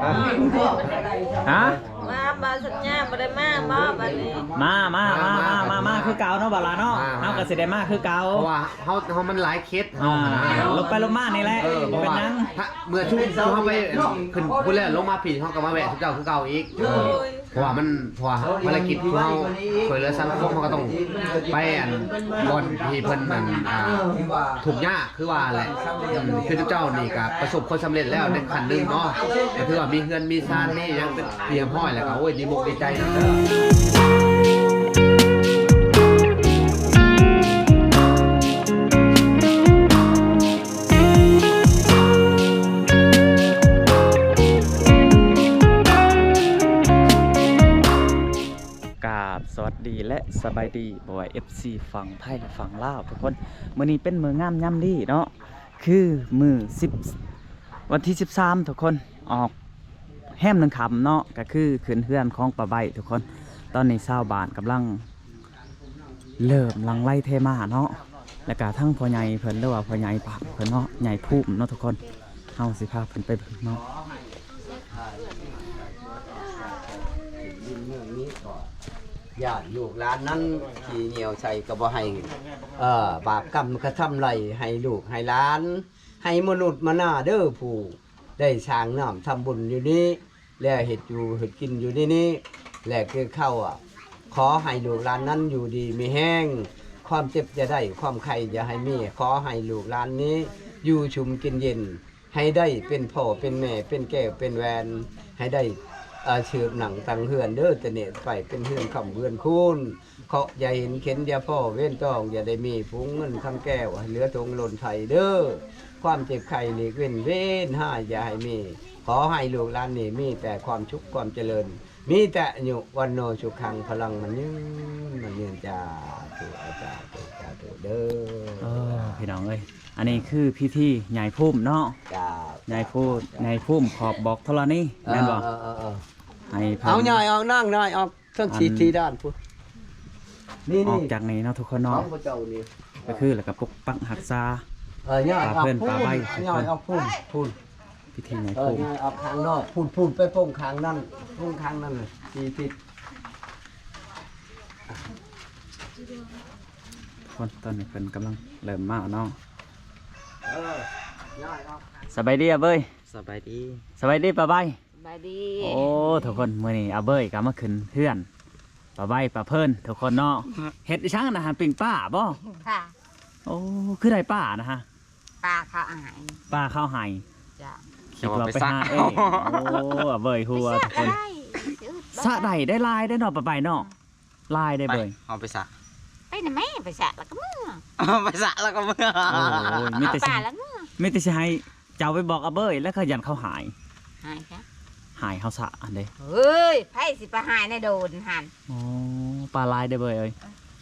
ຮະ? ມາ ມາສັນຍາບໍ່ໄດ້ມາບໍ່ບັດນີ້? ມາ ມາ ມາ ມາ ມາ ມາຄືເກົ່າເນາະ ບາລາເນາະ. ມາ ມາ ເຮົາກໍຊິໄດ້ມາຄືເກົ່າ ເພາະວ່າເຮົາ ເຮົາມັນຫຼາຍເຂດເຮົາ ອ່າ ຫັ້ນນະ ລົງໄປລົງມານີ້ແຫຼະ. ເອີ ບໍ່ເປັນຫຍັງ ເມື່ອຊຸມເຮົາໄປຂຶ້ນພຸ້ນແລ້ວ ລົງມາພີ້ ເຮົາກໍມາແວະເຈົ້າຄືເກົ່າອີກ. ໂດຍ ເພາະວ່າມັນ ເພາະວ່າພາລະກິດຂອງເຮົາຊ່ວຍເຫຼືອສັງຄົມ ເຮົາກໍຕ້ອງໄປອັນ ບ່ອນທີ່ເພິ່ນອັນ ອ່າ ທຸກຍາກ ຄືວ່າແຫຼະ. ອືມ ຄືເຈົ້ານີ້ກໍປະສົບຜົນສຳເລັດແລ້ວໃນຂັ້ນໜຶ່ງເນາະ ກໍຖືວ່າມີເຮືອນມີຊານ ມີຫຍັງເປັນທີ່ຮຽບຮ້ອຍແລ້ວກໍ ໂອ້ຍ ດີອົກດີໃຈນຳເດີ. ກາບສະຫວັດດີ ແລະ ສະບາຍດີ ບໍ່ວ່າ ເອັຟຊີ ຝັ່ງໄທ ແລະ ຝັ່ງລາວທຸກຄົນ. ມື້ນີ້ເປັນມື້ງາມຍາມດີເນາະ ຄືມື້ສິບ ວັນທີສິບສາມທຸກຄົນ ອອກແຮມໜຶ່ງຄ່ຳເນາະ ກໍຄືຂຶ້ນເຮືອນຂອງປ້າໃບ້ທຸກຄົນ. ຕອນນີ້ຊາວບ້ານກຳລັງເລີ່ມຫຼັ່ງໄຫຼເທມາເນາະ ແລ້ວກະທັງພໍ່ໃຫຍ່ເພິ່ນ ຫຼືວ່າພໍ່ໃຫຍ່ບ້ານເພິ່ນເນາະ ໃຫຍ່ພູມເນາະທຸກຄົນ. ເຮົາຊິພາເພິ່ນໄປເບິ່ງເນາະ. ຢ້ານລູກຫຼານນັ້ນຂີ້ເຫຍື້ອໃສ່ກໍບໍ່ໃຫ້ ເອີ ບາບກຳກະທຳໄຫຼໃຫ້ລູກໃຫ້ຫຼານ ໃຫ້ມະນຸດມະນາເດີ ຜູ້ໄດ້ສ້າງນ້ຳທຳບຸນຢູ່ນີ້ ແລະ ເຮັດຢູ່ເຮັດກິນຢູ່ໃນນີ້ ແລະ ຄືເຂົາ ຂໍໃຫ້ລູກຫຼານນັ້ນຢູ່ດີມີແຮງ ຄວາມເຈັບຢ່າໄດ້ ຄວາມໄຂ້ຢ່າໃຫ້ມີ. ຂໍໃຫ້ລູກຫຼານນີ້ຢູ່ຊຸ່ມກິນເຢັນ ໃຫ້ໄດ້ເປັນພໍ່ເປັນແມ່ ເປັນແກ້ວເປັນແຫວນ ໃຫ້ໄດ້ ເອີ ສືບໜັງຕັ້ງເຮືອນເດີ ແຕ່ນີ້ໄປເປັນເຮືອນຄ້ຳເຮືອນຄູນ ເຄາະຢ່າເຫັນ ເຂັນຢ່າພໍ້ ເວນຕອງຢ່າໄດ້ມີ ຝູງເງິນຄຳແກ້ວໃຫ້ເຫຼືອຖົງລົ້ນໄຖເດີ ຄວາມເຈັບໄຂ້ຫຼີກເວັ້ນ ເວນຮ້າຍຢ່າໃຫ້ມີ. ຂໍໃຫ້ລູກຫຼານນີ້ມີແຕ່ຄວາມສຸກຄວາມຈະເລີນ ມີແຕ່ອາຍຸວັນໂນສຸຂັງພະລັງ ໝັ້ນຍືນ ໝັ້ນຍືນ. ສາທຸ ສາທຸ ສາທຸເດີ. ເອີ ພີ່ນ້ອງເອີຍ ອັນນີ້ຄືພິທີຍ້າຍພູມເນາະ. ເຈົ້າ ຍ້າຍພູມ ເຈົ້າ ຍ້າຍພູມຂອບບອກທໍລະນີ ເອີ ແມ່ນບໍ່? ເອີ ເອີ ເອີ ໃຫ້ເພິ່ນ ເອົາຍ້າຍອອກນາງ ຍ້າຍອອກ ເທິງ ອັນ ທີ່ ທີ່ດ້ານພຸ້ນ. ນີ້ ອອກຈາກນີ້ເນາະທຸກຄົນເນາະ ຂອງພະເຈົ້ານີ້ ກໍຄືແລ້ວກໍປົກປັກຮັກສາ ເອີ ຍ້າຍອອກພຸ້ນ ຍ້າຍອອກພຸ້ນ ພຸ້ນ ພິທີໃຫຍ່ ເອີ ພູມ ຍ້າຍອອກຂ້າງນອກ ພຸ້ນ ພຸ້ນ ໄປປົງຂ້າງນັ້ນ ປົງຂ້າງນັ້ນນະ ທີ່ ທີ່ ຄົນ ຕອນນີ້ເພິ່ນກຳລັງເລີ່ມມາເນາະ. ເອີ ຍ້າຍອອກ ສະບາຍດີອາເບີຍ. ສະບາຍດີ ສະບາຍດີປ້າໃບ້. ສະບາຍດີ. ໂອ້ ທຸກຄົນ ມື້ນີ້ອາເບີຍກໍມາຂຶ້ນເຮືອນປ້າໃບ້ປ້າເພິ່ນທຸກຄົນເນາະ. ເຮັດອີ່ຫຍັງນະ ຫາປີ້ງປາບໍ? ປາ. ໂອ້ ຄືໄດ້ປານະຮະ? ປາເຂົາໃຫ້ ປາເຂົາໃຫ້. ເຈົ້າ ຄິດວ່າໄປຫາເອງ. ໂອ້ ອາເບີຍຫົວທຸກຄົນ. ສະໄດ້ ໄດ້ຫຼາຍໄດ໋ເນາະປ້າໃບ້ເນາະ. ຫຼາຍໄດ໋ເບີຍ. ເຮົາໄປສະ ໄປນະແມ່ ໄປສະແລ້ວກໍເມືອ ໄປສະແລ້ວກໍເມືອ. ໂອ້ຍ ມີແຕ່ ປາແລ້ວເມືອ ມີແຕ່ຊິໃຫ້ເຈົ້າໄປບອກອາເບີຍ ແລ້ວກໍຢ້ານເຂົາຫາຍ. ຫາຍຊະ ຫາຍເຮົາສະອັນເດ້. ເອີຍ ໃຜຊິໄປຫາຍໃນໂດນຫັ້ນ. ອໍ ປາຫຼາຍເດ້ເບີຍເອີຍ.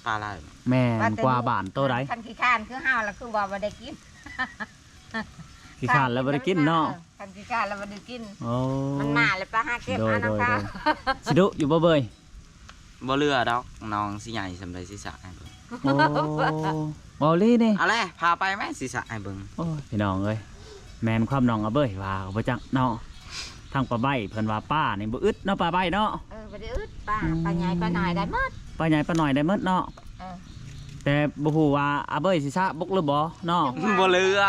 ປາຫຼາຍ. ແມ່ນ ກວ່າບ້ານໂຕໃດ. ຄັນຂີ້ຄ້ານຄືເຮົາລະຄືວ່າບໍ່ໄດ້ກິນ. ຂີ້ຄ້ານແລ້ວບໍ່ໄດ້ກິນເນາະ. ຄັນຂີ້ຄ້ານແລ້ວບໍ່ໄດ້ກິນ. ໂອ້ ມັນມາແລ້ວໄປຫາເກັບເອົານຳເຂົາ. ຊິດຸຢູ່ບໍ່ເບີຍ? ບໍ່ເຫຼືອດອກ ນ້ອງຊິໃຫຍ່ສ່ຳໃດຊິສະໃຫ້ເບິ່ງ. ໂອ້ ເວົ້າອີ່ຫຼີນີ້. ເອົາແຫຼະ ພາໄປແມ້ ຊິສະໃຫ້ເບິ່ງ. ໂອ້ຍ ພີ່ນ້ອງເອີຍ ແມ່ນຄວາມນ້ອງອາເບີຍວ່າກໍບໍ່ຈັກເນາະ. ທາງປ້າໃບ້ເພິ່ນວ່າປານີ້ບໍ່ອຶດເນາະ ປ້າໃບ້ເນາະ. ເອີ ບໍ່ໄດ້ອຶດ ປາ ອືມ ປາໃຫຍ່ປານ້ອຍໄດ້ໝົດ. ປາໃຫຍ່ປານ້ອຍໄດ້ໝົດເນາະ. ເອີ ແຕ່ບໍ່ຮູ້ວ່າອາເບີຍຊິສະບົກຫຼືບໍ່ເນາະ. ບໍ່ເຫຼືອ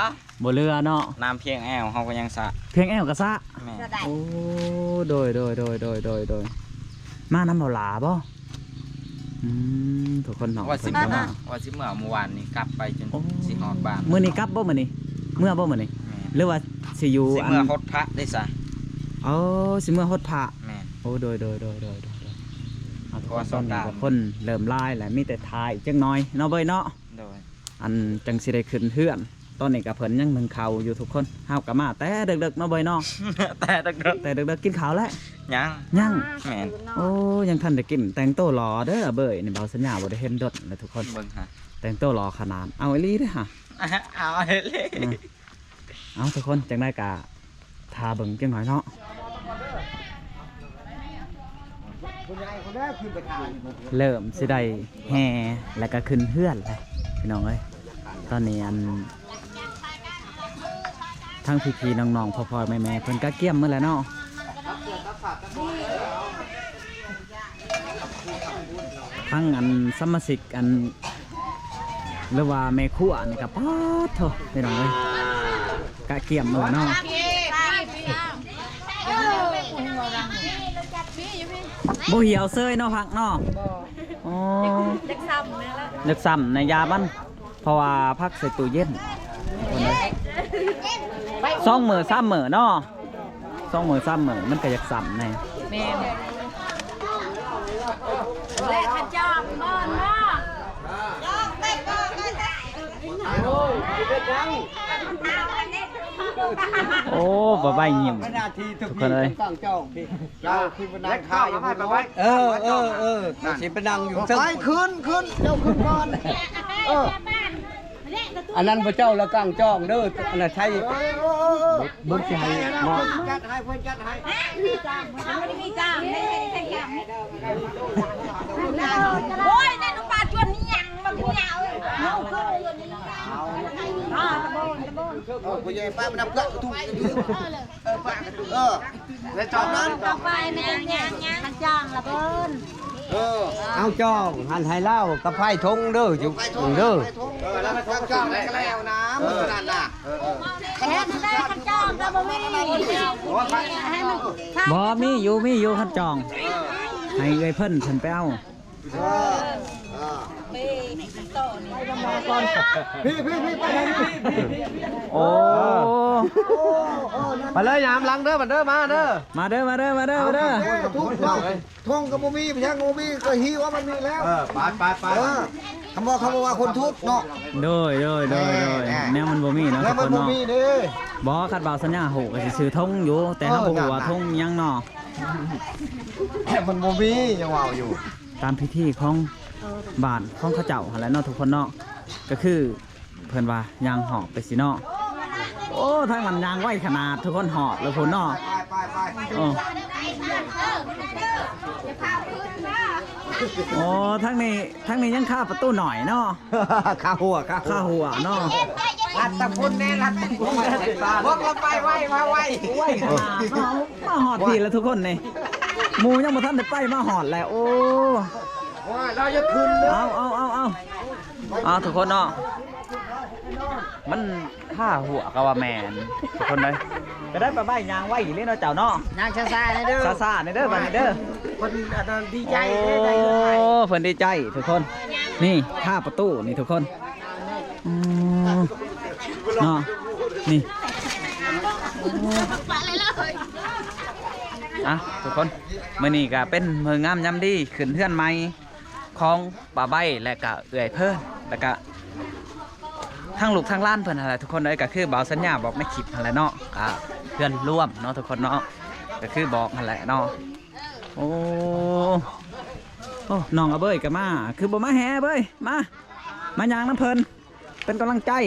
ບໍ່ເຫຼືອເນາະ. ນ້ຳພຽງແອວເຮົາກໍຍັງສະ. ພຽງແອວກໍສະ. ແມ່ນ. ໂອ້ ໂດຍ ໂດຍ ໂດຍ ໂດຍ ໂດຍ ໂດຍ. ມານຳເບົາຫຼາບໍ່? ອືມ ທຸກຄົນເນາະ ວ່າຊິເມືອ ວ່າຊິເມືອມື້ວານນີ້ ກັບໄປຈົນ ໂອ້ ຊິຮອດບ້ານ. ມື້ນີ້ກັບບໍ່ມື້ນີ້? ເມືອບໍ່ມື້ນີ້? ແມ່ນ. ຫຼືວ່າຊິຢູ່ ຊິເມືອ ອັນ ຫົດພະເດ້ຊະ. ໂອ້ ຊິເມືອຫົດພະ. ແມ່ນ. ໂອ້ ໂດຍ ໂດຍ ເອົາ ທຸກຄົນ ຕອນນີ້ກໍຄົນເລີ່ມຫຼາຍແລ້ວ ມີແຕ່ຖ້າອີກຈັກໜ່ອຍເນາະ ເບີຍເນາະ. ໂດຍ. ອັນ ຈັ່ງຊິໄດ້ຂຶ້ນເຮືອນ. ຕອນນີ້ກໍເພິ່ນຍັງໜຶ້ງເຂົ້າຢູ່ທຸກຄົນ. ເຮົາກໍມາແຕ່ເດິກໆເນາະ ເບີຍເນາະ. ແຕ່ເດິກໆ ແຕ່ເດິກໆ ກິນເຂົ້າແລ້ວ? ຍັງ ຍັງ. ແມ່ນ. ໂອ້ ຍັງທັນໄດ້ກິນ. ແຕ່ງໂຕຫຼໍ່ເດີອາເບີຍນີ້. ເບົາສັນຍາບໍ່ໄດ້ເຫັນດົນແລ້ວທຸກຄົນ. ເບິ່ງຫາ ແຕ່ງໂຕຫຼໍ່ຂະໜາດ. ເອົາອີ່ຫຼີເດີຫາ. ເອົາອີ່ຫຼີ. ເອົາ ທຸກຄົນ ຈັ່ງໃດກໍຖ້າເບິ່ງຈັກໜ້ອຍເນາະ. ເລີ່ມຊິໄດ້ແຫ່ ແລ້ວກໍຂຶ້ນເຮືອນແລ້ວ ພີ່ນ້ອງເອີຍ. ຕອນນີ້ ອັນ ທັງພີ່ໆ ນ້ອງໆ ພໍ່ໆ ແມ່ໆ ເພິ່ນກະກຽມໝົດແລ້ວເນາະ. ທັງອັນສະມາຊິກອັນ ຫຼືວ່າແມ່ຄົວນີ້ກໍ ປາດໂທ້ ພີ່ນ້ອງເອີຍ ກະກຽມມາແລ້ວເນາະ. ບໍ່ຫ່ຽວເຊີຍເນາະ ຜັກເນາະ. ອໍ ຢາກຊ້ຳແນ່ລະ ຢາກຊ້ຳໃນຢາມັນ ເພາະວ່າຜັກໃສ່ຕູ້ເຢັນ ສອງມື້ສາມມື້ເນາະ ສອງມື້ສາມມື້ມັນກໍຢາກຊ້ຳແນ່. ແມ່ນ ແລະຂະຈອມບ່ອນເນາະ. ໂອ້ ປາໄບ້ຍິ້ມ ທຸກຄົນເອີຍ. ເຈົ້າຂຶ້ນໄປນັ່ງຂ້າຢູ່ພຸ້ນໂລດ. ເອີ ເອີ ເອີ ຊິໄປນັ່ງຢູ່ເທິງ. ໄປ ຂຶ້ນ ຂຶ້ນ ເຈົ້າຂຶ້ນກ່ອນ. ເອີ ອັນນັ້ນພະເຈົ້າລະກາງຈ້ອງເດີ ອັນນັ້ນໃຊ້ ເອີ ເອີ ເອີ ເບິ່ງຊິໃຫ້ເນາະ. ຈັດໃຫ້ ເພິ່ນຈັດໃຫ້. ໂອ້ຍ ໃນໜູປາຈວນນີ້ຫຍັງ ບັກເມຍເອີຍ. ເອີ ຜູ້ໃຫຍ່ປ້າມັນນຳເກືອກະທຸ້ງ. ເອີ ເອີ ແລ້ວຈອງນັ້ນ ຕໍ່ໄປແມ່ນຫຍັງ ຫຍັງ ຄັນຈ້ອງລະເບິ່ນ. ເອີ ເອົາຈ້ອງຫັ້ນໃຫ້ລາວກັບໄຟທົງເດີ ຢູ່ເດີ. ເອີ ແລ້ວມັນຕ້ອງຈອງແລ້ວກໍແລ້ວນະ ເອີ ມື້ນັ້ນນະ. ເອີ ເອີ ແມ່ນແລ້ວ ຄັນຈ້ອງກໍບໍ່ມີ ໃຫ້ມັນ ບໍ່ ມີຢູ່ ມີຢູ່ ຄັນຈ້ອງ ເອີ ໃຫ້ເອື້ອຍເພິ່ນ ເພິ່ນໄປເອົາ. ເອີ ເອີ ໄປຕິດຕໍ່ນີ້ ພີ່ ພີ່ ໄປທາງນີ້. ໂອ້ ເອີ ເອີ ໄປເລີຍ ຍາມຫຼັງເດີ ບັດເດີ ມາເດີ ມາເດີ ມາເດີ ມາເດີ ມາເດີ. ທຸກເນາະ ທົ່ງກໍບໍ່ມີ ພະຍັງກໍບໍ່ມີ ກໍຫິວມັນນີ້ແລ້ວ. ເອີ ໄປ ໄປ ໄປ. ເອີ ຄຳບອກ ຄຳບອກວ່າຄົນທຸກເນາະ. ໂດຍ ໂດຍ ໂດຍ ໂດຍ ແນ່ ແນວມັນບໍ່ມີເນາະ ແນວມັນບໍ່ມີເດ້. ບໍ່ ຄັນວ່າສັນຍາຮູ້ກໍຊິຊື້ທົ່ງຢູ່ ແຕ່ເຮົາບໍ່ຮູ້ວ່າ ເອີ ທົ່ງຫຍັງເນາະ. ມັນບໍ່ມີ ຍັງເວົ້າຢູ່. ຕາມພິທີຂອງບ້ານຂອງເຂົາເຈົ້າຫັ້ນແຫຼະເນາະ ທຸກຄົນເນາະ. ກໍຄືເພິ່ນວ່າຍ່າງຫອບໄປຊີ້ເນາະ. ໂອ້ ທາງນັ້ນຍ່າງໄວຂະໜາດ ທຸກຄົນ ຫອບແລ້ວພຸ້ນເນາະ. ໂອ້ ໂອ້ ທາງນີ້ ທາງນີ້ຍັງຄາປະຕູໜ້ອຍເນາະ. ຄາຫົວ ຄາຫົວ ຄາຫົວເນາະ. ລັດຕະພຸນແນ່ ລັດຕະພຸນ ພວກລະໄປໄວ ມາໄວ ໄວຂະໜາດເນາະ. ມາຮອດພີ້ແລ້ວທຸກຄົນນີ້ ໝູ່ຍັງບໍ່ທັນໄດ້ໄປ ມາຮອດແລ້ວ. ໂອ້ ໂອ້ຍ ລາວຢາກຂຶ້ນເດີ. ເອົາ ເອົາ ເອົາ ເອົາ ເອົາ ທຸກຄົນເນາະ ມັນຄາຫົວກໍວ່າແມ່ນ ທຸກຄົນເອີຍ. ກໍໄດ້ປາໄບ້ຍ່າງໄວອີ່ຫຼີເນາະເຈົ້າເນາະ. ຍ່າງຊ້າໆແນ່ເດີ ຊ້າໆແນ່ເດີ ບັດນີ້ເດີ. ເພິ່ນອັນນັ້ນດີໃຈເດ້ ໄດ້ເຮືອນໃໝ່. ໂອ້ ເພິ່ນດີໃຈທຸກຄົນ. ນີ້ຄາປະຕູນີ້ທຸກຄົນ. ອືມ ເນາະ ນີ້. ອ່ະ ທຸກຄົນ ມື້ນີ້ກໍເປັນມື້ງາມຍາມດີ ຂຶ້ນເຮືອນໃໝ່ຂອງປ້າໃບ ແລະກະເອື້ອຍເພິ່ນ ແລະກະທັງລູກທັງຫຼານເພິ່ນຫັ້ນແຫຼະ ທຸກຄົນເອີຍ. ກໍຄືບ່າວສັນຍາບອກໃນຄລິບຫັ້ນແຫຼະເນາະ ກະເພື່ອນຮ່ວມເນາະ ທຸກຄົນເນາະ ກໍຄືບອກຫັ້ນແຫຼະເນາະ. ໂອ້ ໂອ້ ນ້ອງອາເບີຍກໍມາ ຄືບໍ່ມາແຫ່ເບີຍ ມາ ມາຍ່າງນຳເພິ່ນ ເປັນກຳລັງໃຈ. ໂ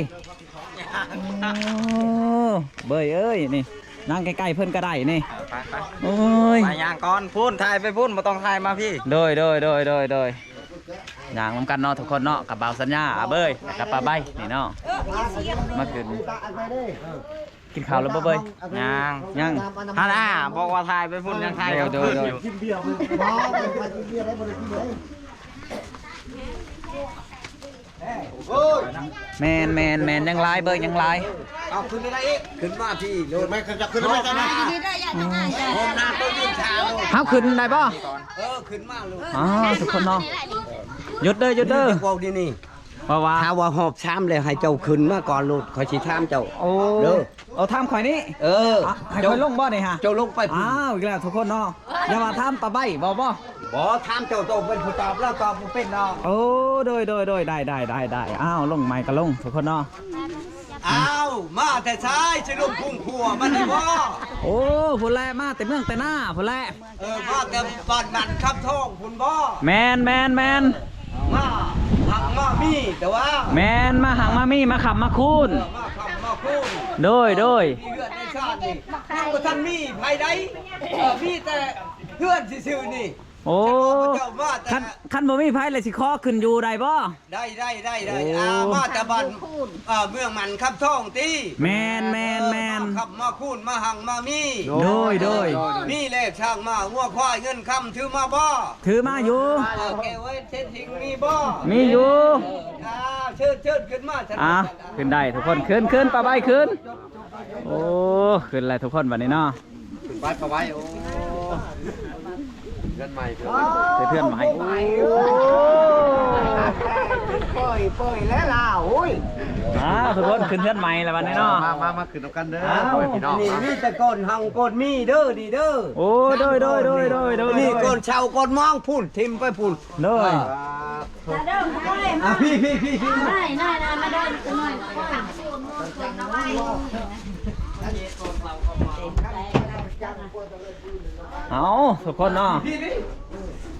ອ້ ເບີຍເອີຍ ນີ້ ນັ່ງໃກ້ໆເພິ່ນກໍໄດ້ນີ້. ໄປໆ ໂອ້ຍ ໄປຍ່າງກ່ອນ ພຸ້ນ ຖ່າຍໄປພຸ້ນ ບໍ່ຕ້ອງຖ່າຍມາພີ້. ໂດຍ ໂດຍ ໂດຍ ໂດຍ ໂດຍ ຍ່າງນຳກັນເນາະ ທຸກຄົນເນາະ ກັບບ່າວສັນຍາ ອາເບີຍ ກັບປ້າໃບນີ້ເນາະ ມາຂຶ້ນ. ກິນເຂົ້າແລ້ວບໍ່ເບີຍ? ຍັງ ຍັງ ຫັ້ນນະ ບອກວ່າຖ່າຍໄປພຸ້ນ ຍັງຖ່າຍກັບຄືນຢູ່. ໂດຍ ໂດຍ ໂດຍ ແມ່ນ ແມ່ນ ແມ່ນ ຍັງຫຼາຍເບີຍ ຍັງຫຼາຍ. ເອົາ ຂຶ້ນໄດ້ອີກ ຂຶ້ນມາພີ້ໂລດ. ແມ່ນ ຂຶ້ນມາ ຂຶ້ນມາ ຂຶ້ນມາ. ໂຮມນ້ຳຕ້ອງຢືນຂາໂລດ. ເຮົາຂຶ້ນໄດ້ບໍ່? ເອີ ຂຶ້ນມາໂລດ. ອ້າວ ທຸກຄົນເນາະ ຢຸດເດີ ຢຸດເດີ ເວົ້າດີນີ້. ເພາະວ່າ ຖ້າວ່າຮອບສາມແລ້ວ ໃຫ້ເຈົ້າຂຶ້ນມາກ່ອນໂລດ ຂ້ອຍຊິຖາມເຈົ້າ. ໂອ້ ເດີ ເອົາ ຖາມຂ້ອຍນີ້. ເອີ ອ່ະ ໃຫ້ຂ້ອຍລົງບໍ່ນີ້ຫະ? ເຈົ້າລົງໄປພຸ້ນ. ອ້າວ ອີກແລ້ວທຸກຄົນເນາະ ຢ່າວ່າຖາມປ້າໃບບໍ່ ບໍ່ ບໍ່ ຖາມເຈົ້າ ເຈົ້າເປັນຜູ້ຕອບ ລາວຕອບບໍ່ເປັນດອກ. ໂອ້ ໂດຍ ໂດຍ ໂດຍ ໄດ້ ໄດ້ ໄດ້ ໄດ້. ອ້າວ ລົງໃໝ່ກໍລົງທຸກຄົນເນາະ. ອ້າວ ມາແຕ່ໃສ ຊິລົງພຸ້ງຂົວມານີ້ບໍ່? ໂອ້ ພຸ້ນແຫຼະ ມາແຕ່ເມືອງແຕ່ນາພຸ້ນແຫຼະ. ເອີ ມາແຕ່ບ້ານນັ້ນຄຳທອງພຸ້ນບໍ່? ແມ່ນ ແມ່ນ ແມ່ນ. ມາຫັກມາມີແຕ່ວ່າ ແມ່ນ ມາຫັກມາມີ ມາຄ້ຳມາຄູນ. ເອີ ມາຄ້ຳມາຄູນ. ໂດຍ ໂດຍ ມີເຮືອນໃນຊານນີ້ ຍັງບໍ່ທັນມີໃຜໃດ. ເອີ ມີແຕ່ເຮືອນຊື່ໆນີ້. ໂອ້ ຄັນ ຄັນບໍ່ມີໃຜລະຊິຂໍຂຶ້ນຢູ່ໄດ້ບໍ່? ໄດ້ ໄດ້ ໄດ້ ໄດ້. ໂອ້ ອ່າ ມາແຕ່ບ້ານ ເອີ ເມືອງມັນຄຳທອງຕິ. ແມ່ນ ແມ່ນ ແມ່ນ. ເອີ ມາຄ້ຳມາຄູນ ມາຮັ່ງມາມີ. ໂດຍ ໂດຍ. ມີແລກຊ້າງມ້າງົວຄວາຍ ເງິນຄຳຖືມາບໍ່? ຖືມາຢູ່. ເອີ ແກ້ວແຫວນເສດຫິງມີບໍ່? ມີຢູ່. ເອີ ອ່າ ເຊີນ ເຊີນຂຶ້ນມາ. ອ່າ ຂຶ້ນໄດ້ທຸກຄົນ. ຂຶ້ນ ຂຶ້ນ ປ້າໃບຂຶ້ນ. ໂອ້ ຂຶ້ນແລ້ວທຸກຄົນບັດນີ້ເນາະ. ຂຶ້ນໄປ ປ້າໃບ. ໂອ້ ເຮືອນໃໝ່ ເຮືອນໃໝ່. ໂອ້ ປ່ອຍ ປ່ອຍແລ້ວລາວ. ໂອ້ຍ ອ່າ ທຸກຄົນ ຂຶ້ນເຮືອນໃໝ່ແລ້ວບັດນີ້ເນາະ. ມາ ມາ ມາຂຶ້ນນຳກັນເດີ ພໍ່ແມ່ພີ່ນ້ອງ. ນີ້ມີແຕ່ກ້ອນຮັ່ງກ້ອນມີເດີ ນີ້ເດີ. ໂອ້ ໂດຍ ໂດຍ ໂດຍ ໂດຍ ໂດຍ. ນີ້ກ້ອນເຊົ່າກ້ອນມອງພຸ້ນ ຖິ້ມໄປພຸ້ນ. ໂດຍ. ອ່າ ພີ່ ພີ່ ພີ່ ພີ່ ໄດ້ ໄດ້ ໄດ້ ມາເດີ ມາເດີ. ເອົາ ທຸກຄົນເນາະ.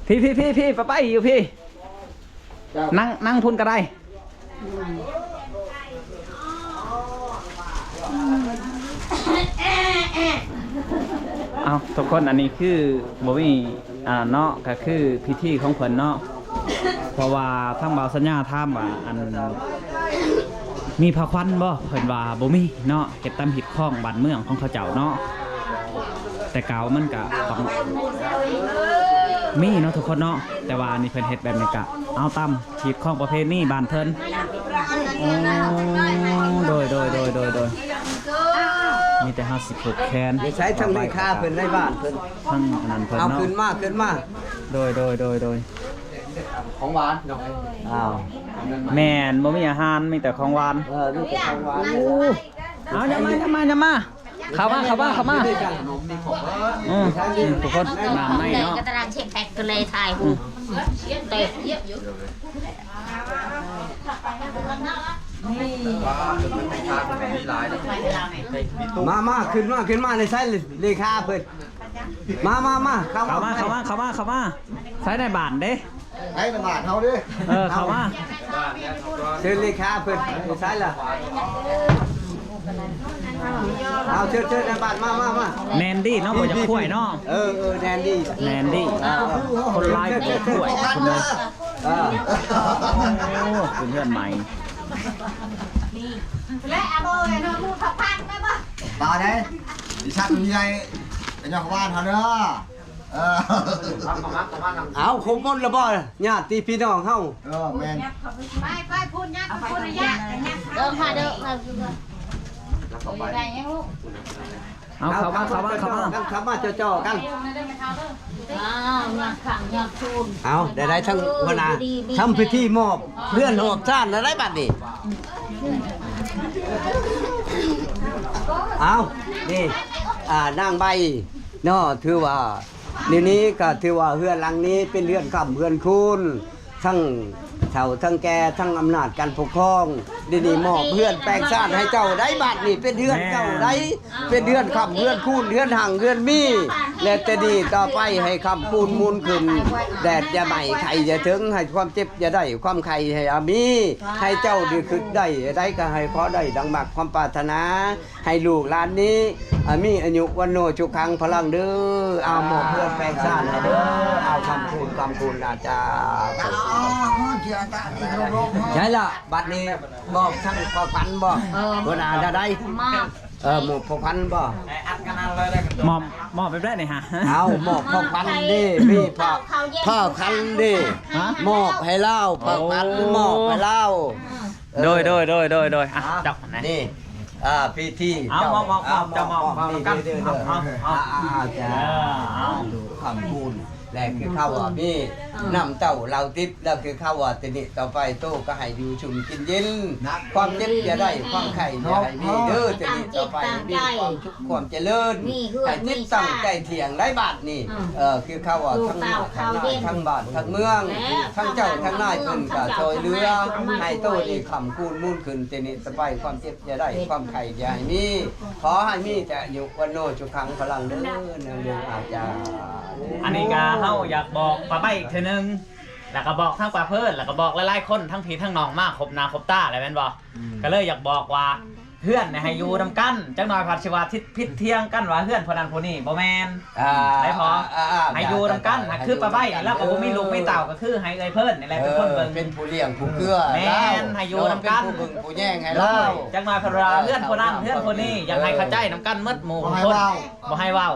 ພີ່ ພີ່ ພີ່ ພີ່ ປ້າໃບຢູ່ພີ້. ນັ່ງ ນັ່ງພຸ້ນກໍໄດ້. ເອົາ ທຸກຄົນ ອັນນີ້ຄືບໍ່ມີ ອ່າ ເນາະ ກໍຄືພິທີຂອງເພິ່ນເນາະ. ເພາະວ່າທາງບ່າວສັນຍາຖາມວ່າ ອັນ ມີພະຂວັນບໍ່? ເພິ່ນວ່າບໍ່ມີເນາະ. ເຮັດຕາມຮີດຄອງບ້ານເມືອງຂອງເຂົາເຈົ້າເນາະ. ແຕ່ເກົ່າມັນກະຕ້ອງມີເນາະທຸກຄົນເນາະ, ແຕ່ວ່າອັນນີ້ເພິ່ນເຮັດແບບນີ້ກະເອົາຕາມຮີດຄອງປະເພນີບ້ານເພິ່ນ. ໂອ້ ໂດຍ ໂດຍ ໂດຍ ໂດຍ ໂດຍ. ມີແຕ່ເຮົາຊິຜູກແຂນ. ໃຊ້ທາງເລຂາເພິ່ນໃນບ້ານເພິ່ນ ທາງອັນນັ້ນເພິ່ນເນາະ. ເອົາ ຂຶ້ນມາ ຂຶ້ນມາ. ໂດຍ ໂດຍ ໂດຍ ໂດຍ. ຂອງຫວານເນາະ. ອ້າວ ແມ່ນ ບໍ່ມີອາຫານ ມີແຕ່ຂອງຫວານ. ເອີ ມີແຕ່ຂອງຫວານ. ໂອ້ ເອົາ ນຳມາ ນຳມາ ນຳມາ. ເຂົ້າມາ ເຂົ້າມາ ເຂົ້າມາ. ອືມ ອືມ ທຸກຄົນ ນ້ຳໃນເນາະ. ກະຕະລາງເຊັກແພັກກໍເລີຍຖ່າຍຮູບ. ອືມ ເຕັມ. ມາ ມາ ຂຶ້ນມາ ຂຶ້ນມາ. ໃນໃຊ້ເລຂາເພິ່ນ. ມາ ມາ ມາ ເຂົ້າມາ ເຂົ້າມາ ເຂົ້າມາ ເຂົ້າມາ. ໃຊ້ໃນບ້ານເດ້. ໃນບ້ານເຮົາເດ້. ເອີ ເຂົ້າມາ. ເຊີນເລຂາເພິ່ນ. ໃຊ້ລະ. ເອົາ ເຊີນ ເຊີນໃນບ້ານ. ມາ ມາ ມາ. ແນນດີ້ເນາະ ບໍ່ຢາກຂ້ວຍເນາະ. ເອີ ເອີ ແນນດີ້ ແນນດີ້. ເອີ ຄົນຫຼາຍບໍ່ຢາກຂ້ວຍຄົນເດີ. ເອີ ໂອ້ ຂຶ້ນເຮືອນໃໝ່. ແລະ ເອົາເບີໃຫ້ນ້ອງໜູເຂົ້າພັນໄດ້ບໍ່? ຕາຍເດ້. ອີສັດມີໃດ ໄປຍອກບ້ານເຮົາເດີ. ເອີ ເອົາ ຄົບໝົດລະບໍ່ ຍາດຕິພີ່ນ້ອງເຮົາ? ເອີ ແມ່ນ. ໄປ ໄປພຸ້ນ ຍາດໄປພຸ້ນ ຍາດ. ເດີ ມາເດີ ເອົາ ເຂົ້າມາ ເຂົ້າມາ ເຂົ້າມາ ເຂົ້າມາ ເຂົ້າມາເຈາະໆກັນ. ອ້າວ ຍາດຂ້າງຍາດຄູນ. ເອົາ ໄດ້ ໄດ້ທັງຫົວໜ້າ ທຳພິທີມອບເຮືອນຮອບຊານແລ້ວໄດ໋ບັດນີ້. ເອົາ ນີ້ ອ່າ ນາງໃບເນາະ ຖືວ່າ ນີ້ ນີ້ກໍຖືວ່າເຮືອນຫຼັງນີ້ເປັນເຮືອນຄ້ຳເຮືອນຄູນ ທັງເຖົ້າທັງແກ່ ທັງອຳນາດການປົກຄອງ. ດຽວນີ້ມອບເຮືອນແປງຊານໃຫ້ເຈົ້າໄດ໋ ບາດນີ້ເປັນເຮືອນເຈົ້າໄດ໋. ເປັນເຮືອນຄ້ຳເຮືອນຄູນ ເຮືອນຮັ່ງເຮືອນມີ ແລະ ແຕ່ນີ້ຕໍ່ໄປໃຫ້ຄ້ຳຄູນມູນຂຶ້ນ. ແດດຢ່າໄໝ້ ໄຂ້ຢ່າເຖິງ ໃຫ້ຄວາມເຈັບຢ່າໄດ້ ຄວາມໄຂ້ຢ່າມີ. ໃຫ້ເຈົ້າໄດ້ຄິດໄດ້ ໃດກໍໃຫ້ຂໍໄດ້ດັ່ງມັກຄວາມປາດຖະໜາ. ໃຫ້ລູກຫຼານນີ້ ອ່າ ມີອາຍຸວັນໂນສຸຂັງພະລັງເດີ. ເອົາ ມອບເຮືອນແປງຊານໃຫ້ເດີ. ເອົາ ຄ້ຳຄູນ ຄ້ຳຄູນອາຈານ. ໃຊ່ລະ ບັດນີ້ມອບທັງຂອງຂວັນບໍ່? ເອີ ເພິ່ນອາດຈະໄດ້ ມອບ ເອີ ໝົດຂອງຂວັນບໍ່? ມອບ ມອບແບບໃດນີ້ຫະ? ເອົາ ໝົດຂອງຂວັນເດ້ ມີຜ້າ ຜ້າຂັນເດ້ ຮະ? ມອບໃຫ້ລາວ ຜ້າຂັນ ໂອ້ ມອບໃຫ້ລາວ. ໂດຍ ໂດຍ ໂດຍ ໂດຍ ໂດຍ. ອ່ະ ອ່ະ ຈັບຫັ້ນນະ ນີ້ ອ່າ ພິທີ ເອົາ ເຈົ້າ ມອບ ມອບ ເອົາ ມອບ ເຈົ້າ ມອບ ມອບ ນີ້ ມອບ ນີ້ ນີ້ ນີ້ ເອົາ ເອົາ ເອົາ ເອົາ ເອົາ ເອົາ ເອົາ ເອົາ ແລະ ຄືເຂົາວ່າມີ ເອີ ນ້ຳເຕົ້າເຫຼົ້າຕິບ ແລ້ວຄືເຂົາວ່າ ແຕ່ນີ້ຕໍ່ໄປໂຕກໍໃຫ້ຢູ່ຊຸ່ມກິນເຢັນ ຄວາມເຈັບຢ່າໄດ້ ຄວາມໄຂ້ຢ່າໃຫ້ມີເດີ. ແຕ່ນີ້ຕໍ່ໄປມີຄວາມສຸກຄວາມຈະເລີນ ໃຫ້ຈິດຕັ້ງໃຈທ່ຽງໄດ້ບາດນີ້. ເອີ ຄືເຂົາວ່າ ທັງນາກທັງນາຍ ທັງບ້ານທັງເມືອງ ທັງເຈົ້າທັງນາຍເພິ່ນກໍຊ່ອຍເຫຼືອ ໃຫ້ໂຕນີ້ຄ້ຳຄູນມູນຂຶ້ນ. ແຕ່ນີ້ຕໍ່ໄປຄວາມເຈັບ ຢ່າໄດ້ ຄວາມໄຂ້ຢ່າໃຫ້ມີ ຂໍໃຫ້ມີແຕ່ອາຍຸວັນໂນສຸຂັງພະລັງເດີ ນາງເດີອາຈານ. ອັນນີ້ກະເຮົາຢາກບອກປ້າໃບອີກເທື່ອໜຶ່ງ ແລ້ວກະບອກທັງປ້າເພີນ ແລ້ວກະບອກຫຼາຍໆຄົນ ທັງພີ່ທັງນ້ອງມາຄົບໜ້າຄົບຕາແລ້ວແມ່ນບໍ່? ອືມ ກະເລີຍຢາກບອກວ່າ ເຮືອນໃຫ້ຢູ່ນຳກັນ ຈັກໜ່ອຍພັດຊິວ່າທິດຜິດຖຽງກັນວ່າເຮືອນຜູ້ນັ້ນຜູ້ນີ້ ບໍ່ແມ່ນ ອ່າ ໄດ້ພໍ ອ່າ ອ່າ ໃຫ້ຢູ່ນຳກັນ ໃຫ້ຢູ່ນຳກັນ ຄືປ້າໃບນີ້ລາວກໍບໍ່ມີລູກມີເຕົ້າ ກໍຄືໃຫ້ເອື້ອຍເພິ່ນນີ້ແຫຼະເປັນຄົນເບິ່ງ ເອີ ເປັນຜູ້ລ້ຽງຜູ້ເກືອ ແມ່ນ ລາວ ໃຫ້ຢູ່ນຳກັນ ເນາະ ເປັນຜູ້ເບິ່ງຜູ້ແຍງໃຫ້ລາວ ຈັກໜ່ອຍເພິ່ນວ່າເຮືອນຜູ້ນັ້ນເຮືອນຜູ້ນີ້ ຢາກໃຫ້ເຂົ້າໃຈນຳກັນໝົດໝູ່ຄົນ ບໍ່ໃຫ້ເວົ້າ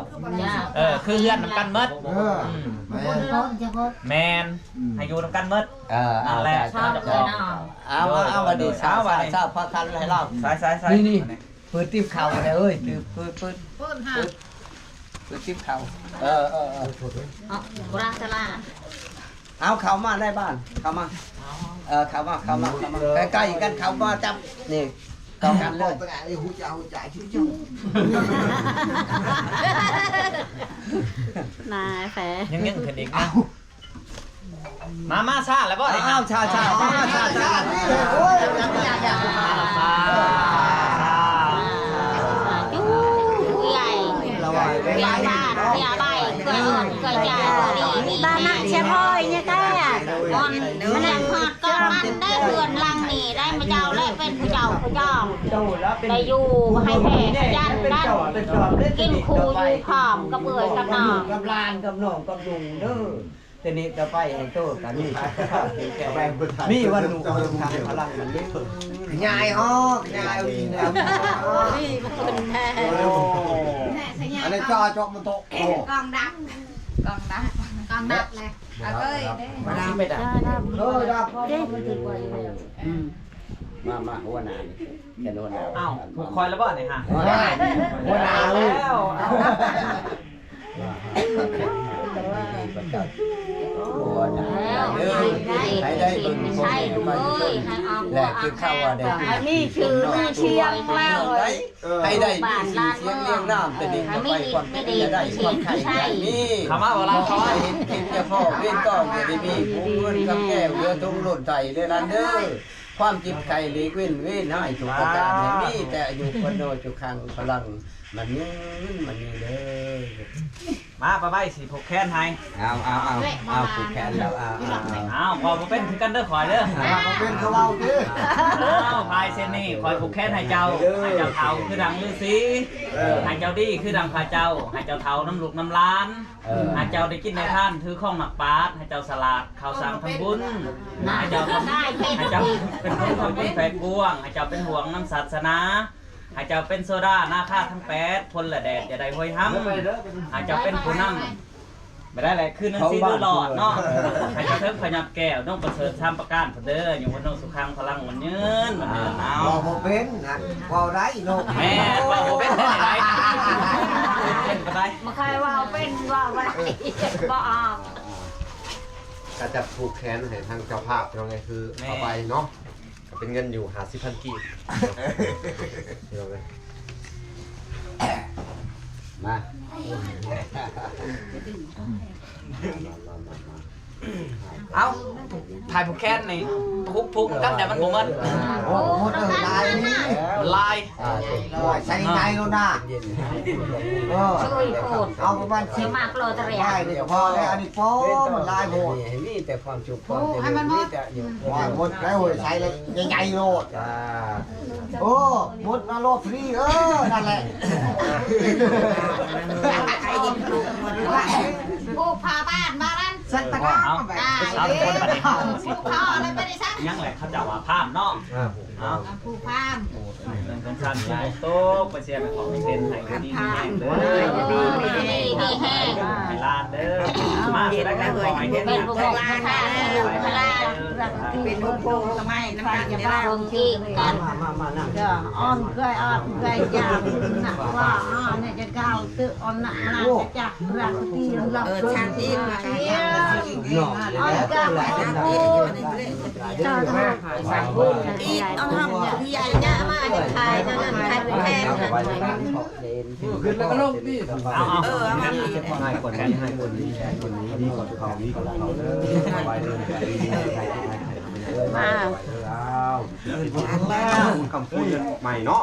ເອີ ຄືເຮືອນນຳກັນໝົດ ເອີ ອືມ ແມ່ນ ແມ່ນ ອືມ ໃຫ້ຢູ່ນຳກັນໝົດ ເອີ ນັ້ນແຫຼະ ເອົາ ເອົາ ເອົາ ເອົາ ບັດນີ້ ເອົາ ເອົາ ບັດນີ້ ເອົາ ເອົາ ພາກັນໃຫ້ລາວ ໃສ່ໆໆ ນີ້ ນີ້ ເປີດຕິບເຂົ້າແລ້ວເອີຍ ເປີດ ເປີດ ເປີດ ເປີດ ເປີດຕິບເຂົ້າ ເອີ ເອີ ເອີ ເອົາ ບໍ່ລາງຕະຫຼາດ ເອົາເຂົ້າມາໃນບ້ານ ເຂົ້າມາ ເອີ ເຂົ້າມາ ເຂົ້າມາ ເຂົ້າມາ ໃກ້ໆກັນ ເຂົ້າມາຈັບ ນີ້ ເຂົ້າກັນເລີຍ ນາຍແຟ ຍັງໆຂຶ້ນອີກນະ ມາ ມາ ຊາແລ້ວບໍ່ນີ້ ອ້າວ ຊາ ຊາ ມາ ຊາ ຊາ ໂອ້ຍ ສາທຸ ຜູ້ໃຫຍ່ ລະຫວ່າງ ເວລາ ເວລາໄປ ເກີດ ເກີດຈາກ ບ້ານນະເຊຍພອຍນີ້ແທ້ ບ່ອນ ມັນແຫຼະຮອດກໍມັນໄດ້ເຮືອນຫຼັງນີ້ໄດ້ມາເຈົ້າ ແລະເປັນຜູ້ເຈົ້າຜູ້ຈອມ ໄດ້ຢູ່ໃຫ້ແຜ່ຂະຫຍັນກັນ ກິນຄູ່ຢູ່ພ້ອມກັບເອື້ອຍກັບນ້ອງ ກັບຫຼານກັບນ້ອງກັບລຸງເດີ. ແຕ່ນີ້ຕໍ່ໄປໃຫ້ໂຕກະມີສຸຂະພາບແຂງແຮງ ມີວັນລຸຄົງຄັງພະລັງມັນຍືນ ຂະຫຍາຍຮອກ ຂະຫຍາຍອີກແລ້ວ ໂອ້ ອັນນີ້ຈະເຈາະມັນໂຕ ກອງດັບ ກອງດັບ ກອງດັບແຫຼະ ເອົາເລີຍເດ້ ມາດາມ ເອີ ດັບ ອືມ ມາ ມາ ຫົວໜ້ານີ້ ແມ່ນຫົວໜ້າ ອ້າວ ຜູກຄອຍແລ້ວບໍ່ນີ້ຮະ ຫົວໜ້າ ຫົວໜ້າເລີຍ ແລ້ວ ໃຫ້ໄດ້ເບິ່ງພໍ່ແມ່ປະຊາຊົນ ແລະ ຄືເຂົາວ່າໄດ້ ໃຫ້ມີຊື່ມີສຽງ ໃຫ້ໄດ້ມີຊື່ສຽງລຽງນາມ ແຕ່ນີ້ຕໍ່ໄປຄວາມເປັນໄປໄດ້ ຄວາມໄຄຈະມີ ເຂົ້າມາເວົ້າລາວ ເຂົ້າມາເຫັນຄລິບຈະພໍ້ ເວນກອງຈະໄດ້ມີ ຜູ້ເງິນຄຳແກ້ວເຫຼືອທົງລົ້ນໄຖເດີຫຼານເດີ ຄວາມເຈັບໄຂ້ຫຼີກເວັ້ນ ເວນຮ້າຍທຸກປະການ ໃຫ້ມີແຕ່ອາຍຸວັນໂນສຸຂັງພະລັງ ມັນຍືນ ມັນຍືນເດີ ມາ ປ້າໃບຊິຜູກແຂນໃຫ້ ເອົາ ເອົາ ເອົາ ເອົາ ຜູກແຂນແລ້ວ ເອົາ ເອົາ ເອົາ ເອົາ ຂ້ອຍບໍ່ເປັນຄືກັນເດີ ຂ້ອຍເດີ ເອົາ ບໍ່ເປັນກໍເວົ້າຕິ ເອົາ ພາຍເສັ້ນນີ້ ຂ້ອຍຜູກແຂນໃຫ້ເຈົ້າ ໃຫ້ເຈົ້າເຖົ້າຄືດັ່ງລືສີ ເອີ ໃຫ້ເຈົ້າດີຄືດັ່ງພະເຈົ້າ ໃຫ້ເຈົ້າເຖົ້ານຳລູກນຳຫຼານ ເອີ ໃຫ້ເຈົ້າໄດ້ກິນໄດ້ທານ ຖືຄອງໜັກປາດ ໃຫ້ເຈົ້າສະຫຼາດເຂົ້າສັງທຳບຸນ ໃຫ້ເຈົ້າ ໃຫ້ເຈົ້າເປັນຄົນທຳບຸນໃຈກວ້າງ ໃຫ້ເຈົ້າເປັນຫ່ວງນຳສາສະໜາ ໃຫ້ເຈົ້າເປັນໂສດານາຄາທັງແປດ ພົນລະແດດຈະໄດ້ໂຫຍຫຳ ໃຫ້ເຈົ້າເປັນຜູ້ນຳ ບໍ່ໄດ້ແຫຼະ ຄືໜັງສືລຸລອດເນາະ ໃຫ້ເຈົ້າເຖິງພະຍອດແກ້ວ ດົງປະເສີດສາມປະການພຸ້ນເດີ ອາຍຸວັນໂນສຸຂັງພະລັງ ມັນຍືນ ມັນຍືນ ເອົາ ເວົ້າບໍ່ເປັນຫັ້ນ ເວົ້າໄດ້ເນາະ ແມ່ນ ເວົ້າບໍ່ເປັນເຮັດໄດ້ ເປັນກໍໄດ້ ບໍ່ເຄີຍເວົ້າເປັນ ເວົ້າບໍ່ໄດ້ ບໍ່ອອກ ກະຈະຜູກແຂນໃຫ້ທາງເຈົ້າພາບ ພີ່ນ້ອງເອີຍ ຄື ແມ່ນ ເອົາໄປເນາະ ກໍເປັນເງິນຢູ່ຫ້າສິບພັນກີບ ພີ່ນ້ອງເອີຍ ມາ ເອົ້າ ພາຍຜູກແຂນນີ້ ຜູກ ຜູກນຳກັນ ແຕ່ມັນບໍ່ໝົດ ໂອ້ ໝົດເອີ ຫຼາຍ ມັນຫຼາຍ ອ່າ ໃສ່ໃນໂລດນະ ເອີ ເອົາປະມານສິບ ມາໂລດເລີຍ ໄດ້ນີ້ກໍພໍແລ້ວ ອັນນີ້ພໍ ມັນຫຼາຍໂພດ ໃຫ້ມີແຕ່ຄວາມສຸກ ຄວາມຈະເລີນ ໃຫ້ມັນໝົດ ມີແຕ່ອາຍຸ ໝົດແລ້ວ ໃສ່ແລ້ວໃຫຍ່ໆໂລດ ອ່າ ໂອ້ ໝົດນະໂລດຟຣີ ເອີ ນັ້ນແຫຼະ ຜູກຜ້າບ້ານມານັ້ນ ສັດຕະກາ ອ່າ ເອົາ ເອົາ ຜູກຜ້າແລ້ວໄປໄດ້ຊັ້ນ ຍັງແຫຼະ ເຂົາເຈົ້າວ່າພາມເນາະ ອ່າ ເອົາ ຜູ້ພາມ ເປັນຄົນຊັ້ນໃຫຍ່ໂຕ ໄປເສຍເປັນຂອງເປັນໃຫ້ຢູ່ດີມີແຮງເດີ ຢູ່ດີມີແຮງ ໃຫ້ຫຼານເດີ ມາຊິໄດ້ກັນ ຂໍໃຫ້ເຮັດເປັນຜູ້ພາມ ເປັນຜູ້ໂພສະໄໝນຳກັນເດີ ມາ ມາ ມາ ມາ ເດີ ອ່ອນເຄີຍ ອ່ອນເຄີຍ ຢາກນະ ວ່າ ອ່ອນນີ້ຈະກ່າວ ຕຶອອນນະ ມາ ຈະຈັກ ເອີ ຊາດອີກ ເນາະ ເອີ ເຈົ້າ ອີກ ເອົາທຳຜູ້ໃຫຍ່ຍາມາຈະຂາຍເທົ່ານັ້ນ ຂາຍແພງ ຂຶ້ນແລ້ວກໍລົງຕິ ເອົາ ເອົາ ເອີ ເອົາມາ ໃຫ້ຄົນນີ້ ໃຫ້ຄົນນີ້ ໃຫ້ຄົນເຂົາ ມີຄົນເຂົາເດີ ສະບາຍເດີ ສະບາຍດີ ມາ ເອົາ ເອົາ ບຸນຄຳຄູນໃໝ່ເນາະ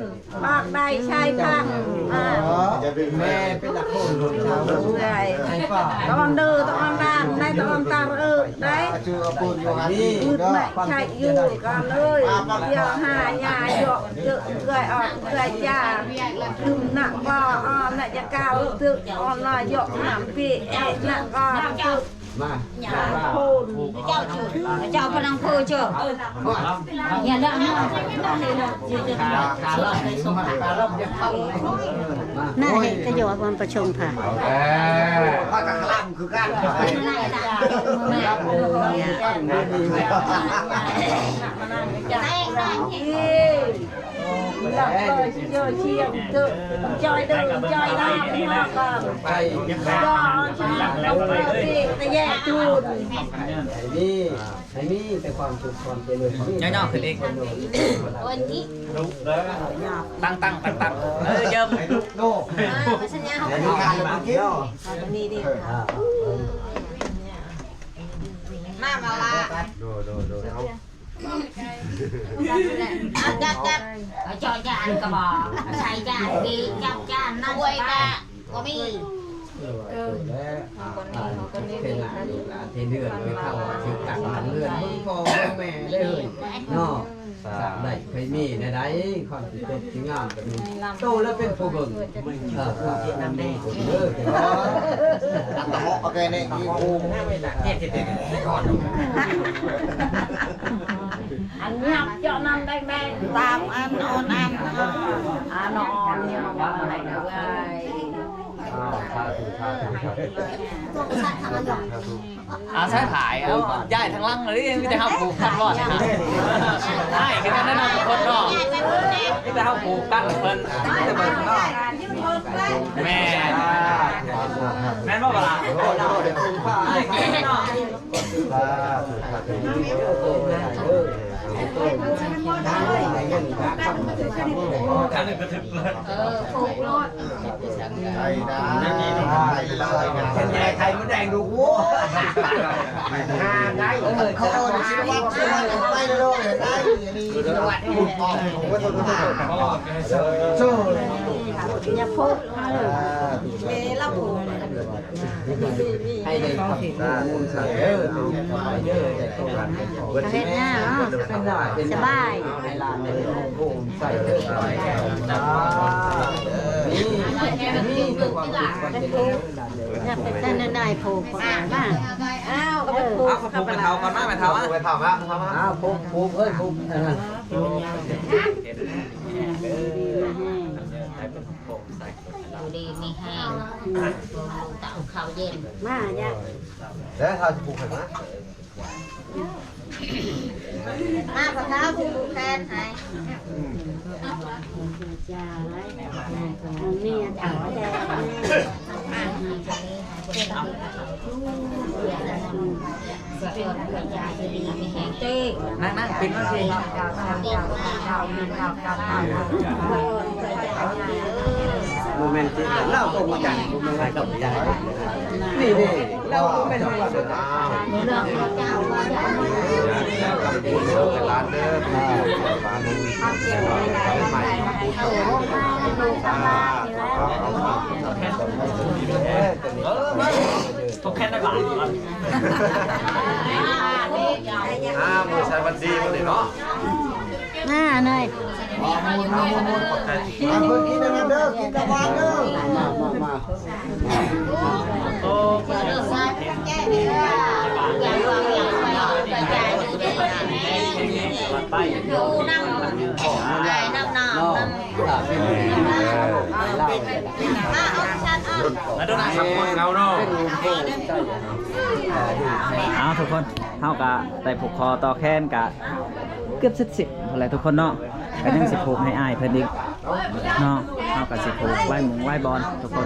ປາກໄດ້ໃຊ້ພັງ ອ່າ ແມ່ເປັນລະຄົນ ເອີ ຕອນເດີຕອນດານໄດ້ຕອນຕາເອີໄດ້ ອືດໄມ້ໃຊ້ຢູ່ກໍເລີຍ ດຽວຫາຍາເຍາະເຈີເອື້ອຍອອກເອື້ອຍຈາ ຄືນະກໍອອນນະຈະກ່າວເຖິກອອນນະເຍາະນຳພີເອນະກໍເຖິກ ມາ ເຈົ້າ ເຈົ້າພະນັງໂພເຈົ້າ ຢ່າເລີະເນາະ ນາເຮັດກະຢອດວັນປະຊົງພະ ເອີ ຂ້ອຍກະຄະລຳຄືກັນ ໃຫ້ມີ ໃຫ້ມີແຕ່ຄວາມສຸກຄວາມຈະເລີນ ຍອກໆຂຶ້ນອີກ ຕັ້ງໆ ຕັ້ງໆ ເອີ ເຢີມ ໃຫ້ມີການລະກິນ ມາ ມາລະ ໂດ ໂດ ໂດ ເອົາ ຈັບ ຈັບ ເອົາ ເຈາະຈານກະບອກ ໃສ່ຈານດີ ຈັບຈານ ນັ່ງສະບາຍ ບໍ່ມີ ເອີ ເປັນຫຼານເປັນເຮືອນ ເປັນເຖົ້າ ຖືກກັນເຮືອນ ເບິ່ງພໍ່ເບິ່ງແມ່ເດ້ເຮີ້ຍ ເນາະ ສ້າງໄດ້ ເຄີຍມີແນວໃດ ຄວາມຊິຕົກຊິງາມ ໂຕແລ້ວເປັນຜູ້ເບິ່ງ ເອີ ເອີ ອັນຕະເໝາະເອົາແຕ່ໃນອີກ ໂອ້ ອັນຫຍັບເຈົ້ານັ້ນໄດ້ແມ່ນຕາມອັນອ່ອນອັນ ອ່າ ອ່າ ນອນ ສາທຸ ສາທຸ ສາທຸ ອາໄສຜາຍ ເອົາ ຍ້າຍທາງຫຼັງເລີຍ ມີແຕ່ເຮົາຜູກກັນລອດ ອ້າຍຄືກັນເນາະ ທຸກຄົນເນາະ ມີແຕ່ເຮົາຜູກກັນເພິ່ນ ແມ່ນ ແມ່ນບໍ່ບັກຫຼ້າ? ສາທຸ ສາທຸ ເອີ ຜູກໂລດ ໄດ້ນະ ໄດ້ເລີຍນະ ເປັນໄງໄຂ່ມົດແດງດູກ ໂອ້ຍ ຫາໄດ້ ເອີ ເຂົາເອີ້ນຊິນະວັດ ຊິນະວັດ ໄປເລີຍ ໄດ້ ນີ້ຊິນະວັດ ອອກ ໂຊ ຢ່າໂພດ ເວລາໂພດ ໃຫ້ໄດ້ຄຳສາທຸເດີ ເດີ ໄດ້ໂຊກລາພ ເຮັດງານເນາະ ສະບາຍ ໃຫ້ຫຼານໄດ້ໂຮມໃສ່ເດີ ມີ ມີແຕ່ຄວາມສຸກຄວາມຈະເລີນ ຢ່າໄປເຕັ້ນນາຍໂພກວ່າມາ ອ້າວ ກໍໄປໂພກ ເອົາ ເອົາໄປເຖົ້າກ່ອນມາ ໄປເຖົ້າມາ ໄປເຖົ້າມາ ເຖົ້າມາ ອ້າວ ໂພກ ໂພກເອີຍ ໂພກ ເອີ ຢູ່ດີມີແຮງ ຢູ່ດີມີແຮງ ເອົາເຂົ້າເຢັນ ມາ ເດີ ເຮົາຊິຜູກໃຫ້ມາ ມາ ພໍ່ເຖົ້າ ຜູກແຂນໃຫ້ ເມຍເຖົ້າແລ້ວ ນັ່ງໆ ປິດມາຊິ ບໍ່ແມ່ນຕິ ລາວກໍຮູ້ຈັກ ບໍ່ແມ່ນໃຜກໍຮູ້ຈັກ ນີ້ໆ ລາວບໍ່ແມ່ນ ອ້າວ ຫຼານເດີ ເອີ ເອີ ພວກແຄນໄດ້ບາດກ່ອນ ອ່າ ມື້ໃສວັນດີມື້ນີ້ເນາະ ມາເລີຍ ເອົາເພິ່ນກິນອັນນັ້ນເດີ ກິນຕາຫວານເດີ ມາ ມາ ມາ ໂອ້ ໄປ ຢູ່ນຳ ໄປນຳນ້ອງນຳ ເອົາ ທຸກຄົນ ເຮົາກະໄດ້ຜູກຄໍຕໍ່ແຂນກະເກືອບເສັດສິ້ນພຸ້ນແຫຼະທຸກຄົນເນາະ ກະຍັງຊິຜູກໃຫ້ອ້າຍເພິ່ນອີກເນາະ ເຮົາກະຊິຜູກຫຼາຍໝ່ອງຫຼາຍບ່ອນທຸກຄົນ.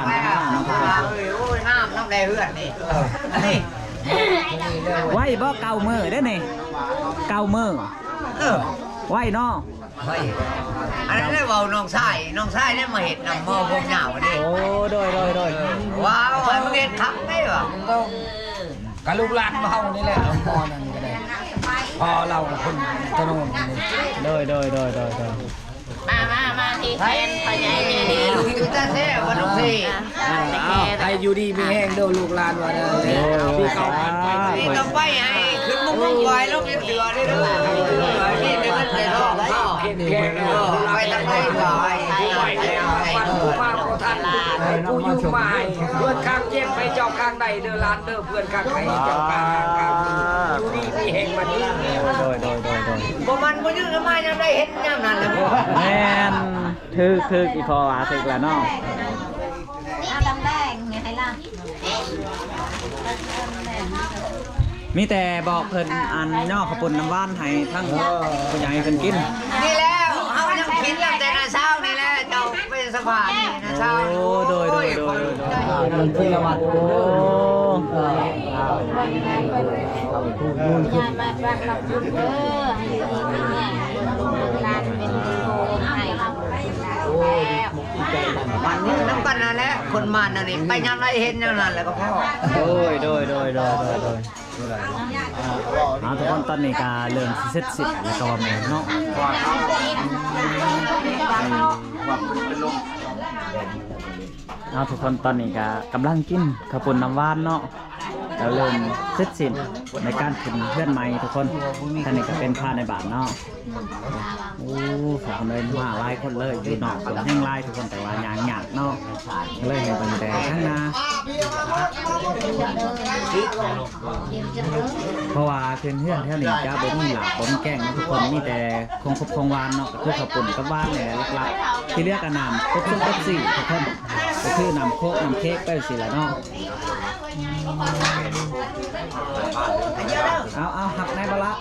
ນເນາະ ໂອ້ຍ ໂອ້ຍ ງາມນຳແດ່ເຮືອນນີ້ ເອີ ນີ້ ໄວບໍ່ ເກົ້າມື້ເດ້ນີ້ ເກົ້າມື້ ເອີ ໄວເນາະ ໄວ ອັນນັ້ນໄດ້ເວົ້ານ້ອງຊາຍ ນ້ອງຊາຍໄດ້ມາເຮັດນຳໝໍຜົມຍາວນີ້ ໂອ້ ໂດຍ ໂດຍ ໂດຍ ເອີ ວ້າວ ໃຫ້ມັນເຮັດຄັກໄດ້ຫວາ ກະລູກຫຼານເຮົານີ້ແຫຼະ ໝໍນັ້ນກະໄດ້ ພໍ່ລາວຄົນຕະໂນນນີ້ ໂດຍ ໂດຍ ໂດຍ ໂດຍ ໂດຍ ມາ ມາ ມາທີ່ແທນພໍ່ໃຫຍ່ໃຈດີ ລູກຢູ່ຕາແຊວ ລູກເສຍ ອ່າ ໃຫ້ຢູ່ດີມີແຮງເດີລູກຫຼານວ່າເດີ ໂອ້ ມີເຂົ້າ ມີຕໍ່ໄປໃຫ້ຂຶ້ນມຸກລົງໄວລົງເທື່ອເດີ ນີ້ແມ່ນມັນໄປຮ້ອງເນາະ ເອີ ໄປທາງໃດກໍໄປ ຜູ້ມາບໍ່ທັນ ຜູ້ຢູ່ມາໃຫ້ ເພື່ອນຂ້າງເຈັບໃຫ້ເຈົ້າຂ້າງໄດ້ເດີຫຼານເດີ ເພື່ອນຂ້າງໄຂ້ເຈົ້າຂ້າງຂ້າງ ຢູ່ດີມີແຮງບັດນີ້ ໂດຍ ໂດຍ ໂດຍ ໂດຍ ບໍ່ມັນບໍ່ຢືນມາຍາມໃດເຮັດຍາມນັ້ນແຫຼະ ແມ່ນ ຖືກ ຖືກ ອີ່ພໍ່ວ່າຖືກແລ້ວເນາະ ເອົາດຳແດງໃຫ້ລະ ມີແຕ່ບອກເພິ່ນ ອັນ ຍໍເຂົ້າປຸ້ນນ້ຳຫວານໃຫ້ທັງ ເອີ ຜູ້ໃຫຍ່ເພິ່ນກິນ ນີ້ແຫຼະ ວ່ານີ້ນະຊາວ. ໂອ້ ໂດຍ ໂດຍ ໂດຍ ໂດຍ ໂດຍ ໂອ້ ມັນນຳກັນນັ້ນແຫຼະ ຄົນມານແນວນີ້ ໄປຍາມໃດເຫັນແນວນັ້ນແຫຼະກໍພໍ. ໂດຍ ໂດຍ ໂດຍ ໂດຍ ໂດຍ ໂດຍ. ເອົາ ທຸກຄົນ ຕອນນີ້ກະເລີ່ມຊິເສັດສິ້ນແລ້ວກະວ່າແມ່ນເນາະ. ເອົາ ທຸກຄົນ ຕອນນີ້ກະກຳລັງກິນເຂົ້າປຸ້ນນ້ຳຫວານເນາະ ແລ້ວເລີ່ມເສັດສິ້ນໃນການຂຶ້ນເຮືອນໃໝ່ທຸກຄົນ. ທາງນີ້ກະເປັນພະໃນບ້ານເນາະ. ໂອ້ ສາວຄົນເດີນມາຫຼາຍຄົນເລີຍ ຢູ່ນອກຄົນແຮ່ງຫຼາຍທຸກຄົນ ແຕ່ວ່າຍ່າງຍາກເນາະ ເລີຍໃຫ້ເບິ່ງແຕ່ທາງໜ້າ ເພາະວ່າຂຶ້ນເຮືອນແຖວນີ້ຈະບໍ່ມີລາບບໍ່ມີແກງເນາະທຸກຄົນ ມີແຕ່ຂອງຄົບຂອງຫວານເນາະ ກໍຄືເຂົ້າປຸ້ນກັບຫວານນີ້ແຫຼະຫຼັກໆ ທີ່ເຫຼືອກໍນ້ຳເປັບຊງເປັບຊີທຸກຄົນ ກໍຄືນ້ຳໂຄກນ້ຳເຄ້ກໄປຊີ້ແຫຼະເນາະ. ເອົາໆ ຮັບແນ່ບໍ່ລະ.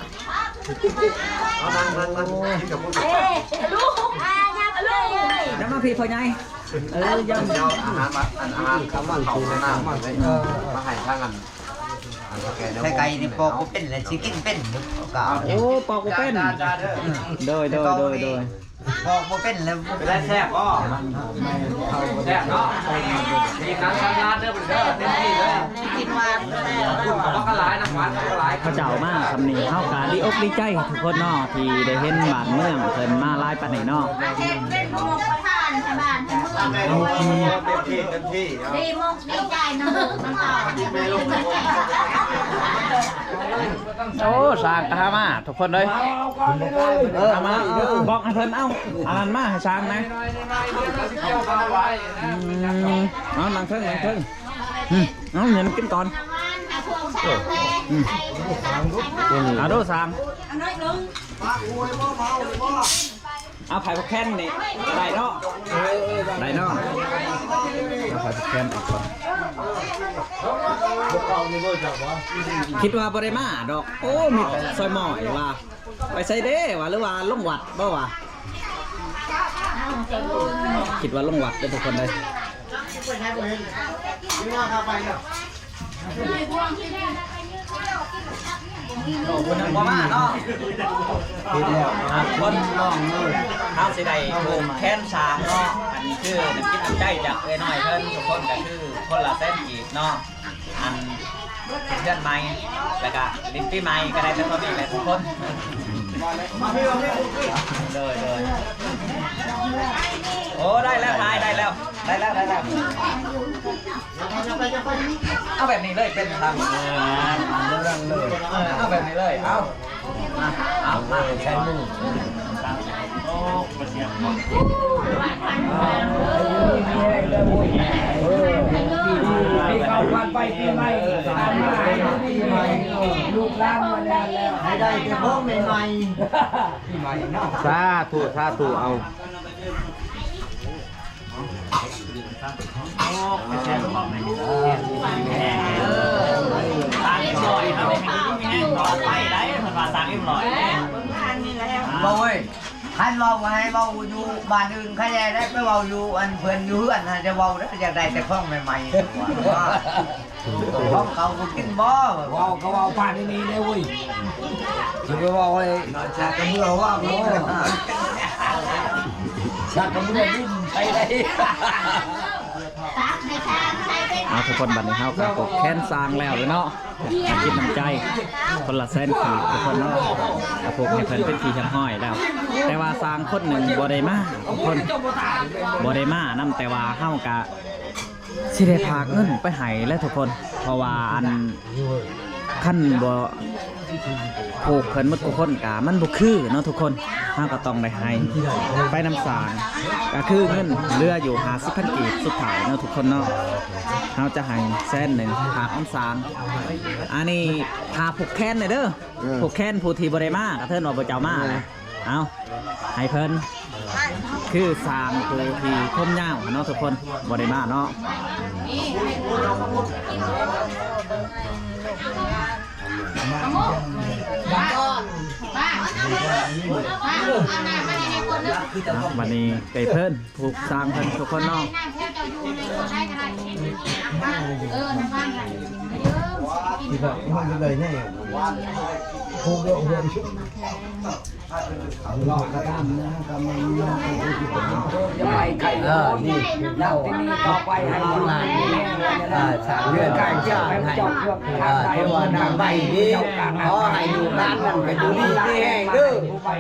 ເອົາ ນັ່ງ ນັ່ງ ນັ່ງ ໂອ້ຍ ກິນກັບພວກ ເອີ ລູກ ອ່າ ຍັບເລີຍ ນຳມາພີ້ພໍ່ໃຫຍ່. ເອີ ຍັບ ເອົາອາຫານມາ ອັນ ອາຫານ ເຂົ້າ ເຂົ້າ ນ້ຳ ເອີ ມາໃຫ້ທາງ ອັນ ອັນເຖົ້າແກ່ ໄຂ່ໄກ່ນີ້ປອກບໍ່ເປັນແລ້ວ ຊິກິນເປັນກໍເອົາ. ໂອ້ ປອກບໍ່ເປັນ. ໂດຍ ໂດຍ ໂດຍ ໂດຍ. ບອກບໍ່ເປັນແລ້ວ ເປັນໄດ້ແຊບບໍ່? ແຊບເນາະ ກິນນ້ຳສະຫຼາດເດີ ເດີ ເຕັມທີ່ເລີຍ ກິນຫວານ ເຂົາເຈົ້າມາຊ່ຳນີ້ ເຮົາກະດີອົກດີໃຈທຸກຄົນເນາະ ທີ່ໄດ້ເຫັນບ້ານເມືອງເພິ່ນມາຫຼາຍປານນີ້ເນາະ. ເຕັມທີ່ ເຕັມທີ່ ດີມຸກດີໃຈເນາະ. ໂອ້ ສ້າງກະຫາມາ ທຸກຄົນເອີຍ ເອີ ເອົາມາ ເອົາ ບອກໃຫ້ເພິ່ນ ເອົາອັນນັ້ນມາໃຫ້ຊ່າງນະ. ອືມ ເອົານັ່ງເທິງ ນັ່ງເທິງ ອືມ ເອົາ ເຫັນກິນກ່ອນ ອືມ ເອົາດູຊ່າງ ເອົາໄຂ່ພວກແຄນນີ້ໄດ້ເນາະ ໄດ້ເນາະ ເອົາໄຂ່ພວກແຄນອອກກ່ອນ. ຄິດວ່າບໍ່ໄດ້ມາດອກ ໂອ້ ມີແຕ່ຊອຍໝໍ້ວ່າ ໄປໃສເດ້ວ່າ ຫຼືວ່າລົງວັດບໍ່ວ່າ ຄິດວ່າລົງວັດເດີທຸກຄົນເດີ. ໂດຍ ບໍ່ມາເນາະ ທຸກຄົນ ເຮົາຊິໄດ້ຜູກແຂນສ້າງເນາະ ອັນນີ້ຄືນ້ຳຈິດນ້ຳໃຈຈາກເອື້ອຍນ້ອຍເພິ່ນ ທຸກຄົນ ກະຄືຄົນລະແສນກີບເນາະ. ອັນເຮືອນໃໝ່ ແລ້ວກະຫຼິ້ນປີໃໝ່ກະໄດ້ແຕ່ເທົ່ານີ້ແຫຼະທຸກຄົນ. ໂດຍ ໂດຍ ໂອ້ ໄດ້ແລ້ວ ຖ່າຍໄດ້ແລ້ວ ໄດ້ແລ້ວ ໄດ້ແລ້ວ. ເອົາແບບນີ້ເລີຍ ເປັນທາງ ເອີ ເອົາແບບນີ້ເລີຍ ເອົາ ມາ ເອົາ ມາ ໃຊ້ມື. ປີເກົ່າຜ່ານໄປ ປີໃໝ່ຜ່ານມາ ໃຫ້ມີປີໃໝ່ ລູກຫຼານມາແລ້ວ ໃຫ້ໄດ້ແຕ່ຂອງໃໝ່ໆ ປີໃໝ່ເນາະ. ສາທຸ ສາທຸ ເອົາ. ບໍ່ເວີ້ຍ ຄັນເວົ້າໃຫ້ເວົ້າຢູ່ບ້ານອື່ນໃຄແດ່ໄດ້ ໄປເວົ້າຢູ່ອັນເພິ່ນຢູ່ເຮືອນຫັ້ນ ຈະເວົ້າໄດ້ ຢາກໄດ້ແຕ່ຂອງໃໝ່ໆ ຂອງເກົ່າບໍ່ກິນບໍ່? ເວົ້າກໍເວົ້າປານນີ້ແຫຼະເວີ້ຍ ຊິໄປເວົ້າໃຫ້ຊາດກະເມືອວ່າ ຊາດກະເມືອດິນໄປໄດ້. ເອົາ ທຸກຄົນ ບັດນີ້ເຮົາກະຜູກແຂນສ້າງແລ້ວເນາະ ນ້ຳຈິດນ້ຳໃຈ ຄົນລະແສນກີບ ທຸກຄົນເນາະ ກະຜູກໃຫ້ເພິ່ນເປັນທີ່ຮຽບຮ້ອຍແລ້ວ ແຕ່ວ່າຊ່າງຄົນໜຶ່ງບໍ່ໄດ້ມາ ທຸກຄົນ ບໍ່ໄດ້ມານຳ ແຕ່ວ່າເຮົາກະຊິໄດ້ຝາກເງິນໄປໃຫ້ແຫຼະທຸກຄົນ ເພາະວ່າອັນ ຄັນບໍ່ຜູກເພິ່ນໝົດທຸກຄົນກະມັນບໍ່ຄືເນາະທຸກຄົນ ເຮົາກະຕ້ອງໄດ້ໃຫ້ໄປນຳຊ່າງ ກະຄືເງິນເຫຼືອຢູ່ຫ້າສິບພັນກີບສຸດທ້າຍເນາະທຸກຄົນເນາະ ເຮົາຈະໃຫ້ແສນໜຶ່ງຝາກນຳຊ່າງ. ອັນນີ້ຖ້າຜູກແຂນແດ່ເດີ ຜູກແຂນຜູ້ທີ່ບໍ່ໄດ້ມາ ກະເທີນວ່າບໍ່ເຈົ້າມາແຫຼະ ເອົາ ໃຫ້ເພິ່ນ ຄືຊ່າງຜູ້ທີ່ຜົມຍາວຫັ້ນເນາະທຸກຄົນ ບໍ່ໄດ້ມາເນາະ. ມາກ່ອນ ມາ ເອົາ ບັດນີ້ໄກ່ເພິ່ນ ຜູ້ສ້າງເພິ່ນທຸກຄົນເນາະ ທີ່ວ່າມັນໄດ້ແນ່ ຜູ້ບໍ່ຮູ້ ເອີ ນີ້ເຈົ້າ ຕໍ່ໄປໃຫ້ລູກຫຼານນີ້ ເອີ ສ້າງເຮືອນສ້າງຊາດໃຫ້ ເອີ ຖືວ່ານາງໃບນີ້ ຂໍໃຫ້ລູກຫຼານນັ້ນກໍຢູ່ດີມີແຮງເດີ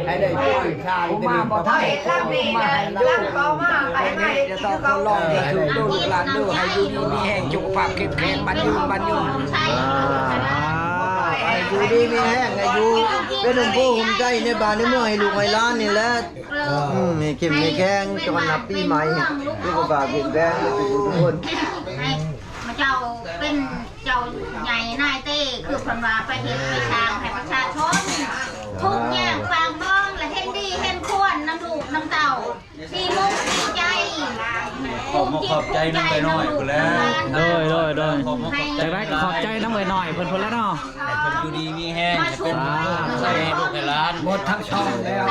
ໃຫ້ໄດ້ຊ່ວຍຊາດເປັນ ເຮັດລຳນີ້ນະ ລຳກໍມາ ໄປໃໝ່ ຈະຕ້ອງຂໍຮ້ອງເດີ ເອີ ລູກຫຼານເດີ ໃຫ້ຢູ່ດີມີແຮງ ສຸຂະພາບເຂັ້ມແຂງ ໝັ້ນຍືນ ໝັ້ນຍືນ ອ່າ ໃຫ້ຢູ່ດີມີແຮງ ໃຫ້ຢູ່ເປັນຮົ່ມໂພຮົ່ມໄຊໃນບ້ານໃນເມືອງ ໃຫ້ລູກໃຫ້ຫຼານນີ້ແຫຼະ ເອີ ອືມ ໃຫ້ເຂັ້ມໃຫ້ແຂງ ຈະມາຮັບປີໃໝ່ ສຸຂະພາບເຂັ້ມແຂງ ທຸກຜູ້ທຸກຄົນ ໃຫ້ເຈົ້າເປັນເຈົ້າໃຫຍ່ນາຍເຕ ຄືເພິ່ນວ່າໄປເຮັດໄປສ້າງໃຫ້ປະຊາຊົນ ທຸກຍາກປາກບອງ ແລະ ເຫັນດີເຫັນຄວນນຳລູກນຳເຕົ້າ ດີມຸກດີໃຈ ຂອບໃຈນຳໄປໜ້ອຍພຸ້ນແຫຼະ ໂດຍ ໂດຍ ໂດຍ ຈັ່ງໃດກໍຂອບໃຈນຳໄປໜ້ອຍເພິ່ນພຸ້ນແຫຼະເນາະ ໃຫ້ເພິ່ນຢູ່ດີມີແຮງ ໃຫ້ເປັນ ສາທຸ ໃຫ້ລູກໃຫ້ຫຼານ ໝົດທັງຊ່ອງແລ້ວ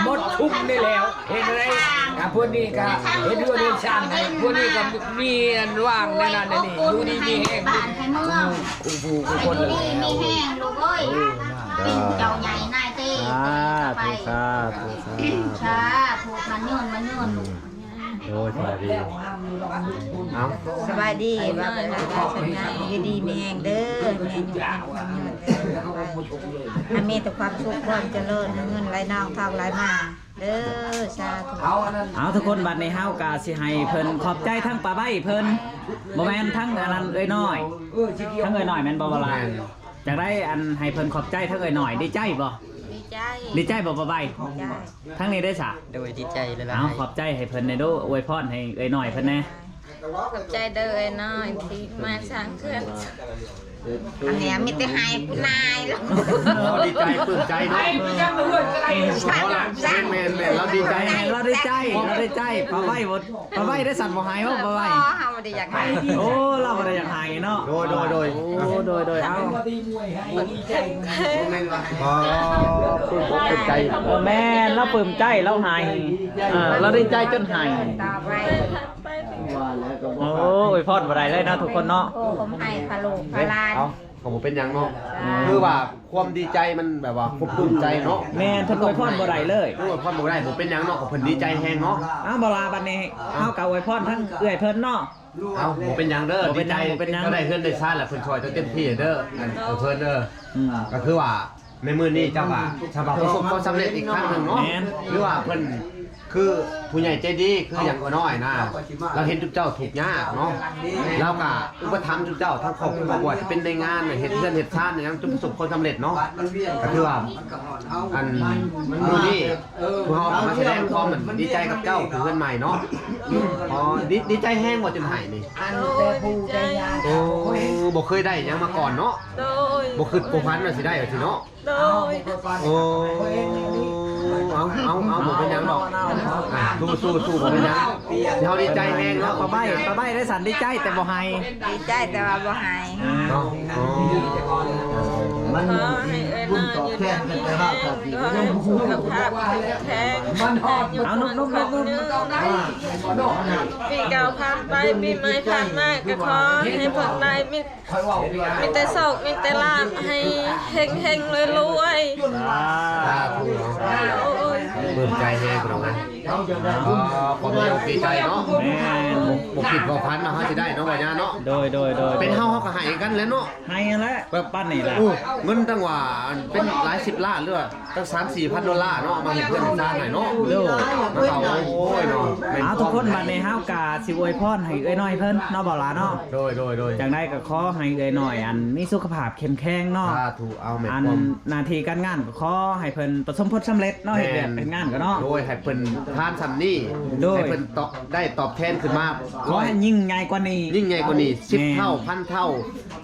ໝົດຊຸມນີ້ແລ້ວ ເຮັດໄດ້ ອ່າ ພວກນີ້ກໍເຮັດເຮືອນເຮັດຊານໃຫ້ ພວກນີ້ກໍມີອັນວ່າງໃນນັ້ນໃນນີ້ ຢູ່ດີມີແຮງ ໃຫ້ເມືອງ ຄູ່ຜູ້ຄູ່ຄົນ ຢູ່ດີມີແຮງລູກເອີຍ ເປັນເຈົ້າໃຫຍ່ນາຍເຕ ສາທຸ ສາທຸ ສາທຸ ໝັ້ນຍືນ ໝັ້ນຍືນ ໂດຍ ສະບາຍດີ ເອົ້າ ສະບາຍດີ ຢູ່ດີມີແຮງເດີ ໃຫ້ມີແຕ່ຄວາມສຸກຄວາມຈະເລີນ ໃຫ້ເງິນໄຫຼນອງທອງໄຫຼມາເດີ ສາທຸ ເອົາ ທຸກຄົນ ບັດນີ້ເຮົາກະຊິໃຫ້ເພິ່ນຂອບໃຈທັງປ້າໃບ້ເພິ່ນ ບໍ່ແມ່ນ ທັງອັນນັ້ນເອື້ອຍນ້ອຍ ທັງເອື້ອຍນ້ອຍແມ່ນບໍ່ ບໍ່ລະ? ຈັ່ງໃດ ອັນ ໃຫ້ເພິ່ນຂອບໃຈທັງເອື້ອຍນ້ອຍ ດີໃຈບໍ່? ດີໃຈ ດີໃຈບໍ່ປ້າໃບ້? ດີໃຈ ທາງນີ້ເດ້ສະ ໂດຍ ດີໃຈຫຼາຍໆ ເອົາ ຂອບໃຈໃຫ້ເພິ່ນແດ່ດູ ອວຍພອນໃຫ້ເອື້ອຍນ້ອຍເພິ່ນແດ່ ຂອບໃຈເດີເອື້ອຍນ້ອຍທີ່ມາສ້າງເຮືອນ ອັນນີ້ມີແຕ່ໃຫ້ນາຍ ໂອ້ ດີໃຈ ປຶ້ມໃຈເນາະ ແມ່ນໆ ລາວດີໃຈ ລາວດີໃຈ ລາວດີໃຈ ປ້າໃບ້ບໍ່ ປ້າໃບ້ໄດ້ສັ່ນບໍ່ໃຫ້ບໍ່ ປ້າໃບ້ ບໍ່ ເຮົາບໍ່ໄດ້ຢາກໃຫ້ ໂອ້ ລາວບໍ່ໄດ້ຢາກໃຫ້ເນາະ ໂດຍ ໂດຍ ໂດຍ ໂອ້ ໂດຍ ໂດຍ ເອົາ ອໍ ປຶ້ມອົກປຶ້ມໃຈ ເອີ ແມ່ນ ລາວປຶ້ມໃຈ ລາວໃຫ້ ເອີ ລາວດີໃຈຈົນໃຫ້ ຕໍ່ໄປ ໂອ້ຍ ອວຍພອນບໍ່ໄດ້ເລີຍເນາະ ທຸກຄົນເນາະ ໂອ້ ຜົມໃຫ້ພະລູກພະຫຼານ ເອົ້າ ກໍບໍ່ເປັນຫຍັງເນາະ ຄືວ່າຄວາມດີໃຈມັນແບບວ່າຄວາມປຶ້ມໃຈເນາະ ແມ່ນ ເພິ່ນອວຍພອນບໍ່ໄດ້ເລີຍ ອວຍພອນບໍ່ໄດ້ ບໍ່ເປັນຫຍັງເນາະ ກໍເພິ່ນດີໃຈແຮງເນາະ ເອົ້າ ບໍ່ລາ ບັດນີ້ ເຮົາກໍອວຍພອນທັງເອື້ອຍເພິ່ນເນາະ ເອົ້າ ບໍ່ເປັນຫຍັງເດີ ບໍ່ເປັນຫຍັງ ດີໃຈ ບໍ່ເປັນຫຍັງ ເຈົ້າໄດ້ເຮືອນໄດ້ຊານແລ້ວ ເພິ່ນຊ່ອຍເຈົ້າເຕັມທີ່ເດີ ອັນເພິ່ນເດີ ອືມ ກໍຄືວ່າ ໃນມື້ນີ້ເຈົ້າກໍສາມາດປະສົບຄວາມສຳເລັດອີກຄັ້ງໜຶ່ງເນາະ ແມ່ນ ຫຼືວ່າເພິ່ນຄືຜູ້ໃຫຍ່ໃຈດີ ຄືຫຍັງກໍນ້ອຍນະ ລາວເຫັນຈຸມເຈົ້າທຸກຍາກເນາະ ລາວກໍອຸປະຖຳຈຸມເຈົ້າ ທັງຄອບຄົວ ບໍ່ວ່າຈະເປັນໃນງານ ເຮັດເຮືອນເຮັດຊານຫຍັງ ຈົນປະສົບຄວາມສຳເລັດເນາະ ກໍຖືວ່າ ອັນ ມື້ນີ້ພວກເຮົາກໍມາສະແດງຄວາມ ອັນ ດີໃຈກັບເຈົ້າ ຄືເຮືອນໃໝ່ເນາະ ອໍ ດີ ດີໃຈແຮງບໍ່ ຈົນໄຫ້ນີ້ ອັນແຕ່ຜູ້ແຕ່ຍາ ໂອ້ ບໍ່ເຄີຍໄດ້ຫຍັງມາກ່ອນເນາະ ໂດຍ ບໍ່ຄິດບໍ່ຝັນວ່າຊິໄດ້ວ່າຊິເນາະ ໂດຍ ໂອ້ ເອົາ ເອົາ ເອົາ ບໍ່ເປັນຫຍັງດອກ ອ່ະ ສູ້ໆ ບໍ່ເປັນຫຍັງ ເຮົາດີໃຈແຮງເນາະ ປ້າໃບ້ ປ້າໃບ້ໄດ້ສັນດີໃຈແຕ່ບໍ່ໃຫ້ ດີໃຈແຕ່ວ່າບໍ່ໃຫ້ເນາະ ອໍ ມັນ ຂອໃຫ້ເອື້ອຍນ້ອຍຢູ່ດີມີແຮງ ຂໍໃຫ້ສຸຂະພາບແຂງແຮງ ເອົາ ນຸບໆ ນຸບໆ ປີເກົ່າຜ່ານໄປ ປີໃໝ່ຜ່ານມາ ກໍຂໍໃຫ້ເພິ່ນໄດ້ມີ ມີແຕ່ໂຊກ ມີແຕ່ລາບ ໃຫ້ເຮັງໆ ລວຍໆ ສາທຸ ສາທຸ ໂອ້ຍ ປຶ້ມໃຈແຮງພີ່ນ້ອງເອີຍ ອໍ ຄວາມດີອົກດີໃຈເນາະ ແມ່ນ ບໍ່ ບໍ່ຄິດບໍ່ຝັນວ່າເຮົາຊິໄດ້ເນາະ ວ່າຍາເນາະ ໂດຍ ໂດຍ ໂດຍ ເປັນເຮົາ ເຮົາກໍໃຫ້ກັນແຫຼະເນາະ ໃຫ້ຫັ້ນແຫຼະ ແບບປານນີ້ລະ ໂອ້ ເງິນຕັ້ງວ່າເປັນຫຼາຍສິບລ້ານ ຫຼືວ່າ ຕັ້ງສາມສີ່ພັນໂດລາເນາະ ມາເຮັດເຮືອນເຮັດຊານໃຫ້ເນາະ ໂດຍ ມາເອົາ ໂອ້ຍເນາະ ເອົາ ທຸກຄົນ ບັດນີ້ເຮົາກະຊິອວຍພອນໃຫ້ເອື້ອຍນ້ອຍເພິ່ນເນາະ ບໍ່ຫຼ້າເນາະ ໂດຍ ໂດຍ ໂດຍ ຈັ່ງໃດກໍຂໍໃຫ້ເອື້ອຍນ້ອຍ ອັນ ມີສຸຂະພາບເຂັ້ມແຂງເນາະ ສາທຸ ເອົາ ແມ່ນ ອັນ ຄວາມ ໜ້າທີ່ການງານກໍຂໍໃຫ້ເພິ່ນປະສົບຜົນສຳເລັດເນາະ ແມ່ນ ເຮັດວຽກເຮັດງານກໍເນາະ ໂດຍ ໃຫ້ເພິ່ນຜ່ານສ່ຳນີ້ ໂດຍ ໃຫ້ເພິ່ນຕອບ ໄດ້ຕອບແທນຂຶ້ນມາ ຂໍໃຫ້ຍິ່ງໃຫຍ່ກວ່ານີ້ ຍິ່ງໃຫຍ່ກວ່ານີ້ ສິບເທົ່າ ພັນເທົ່າ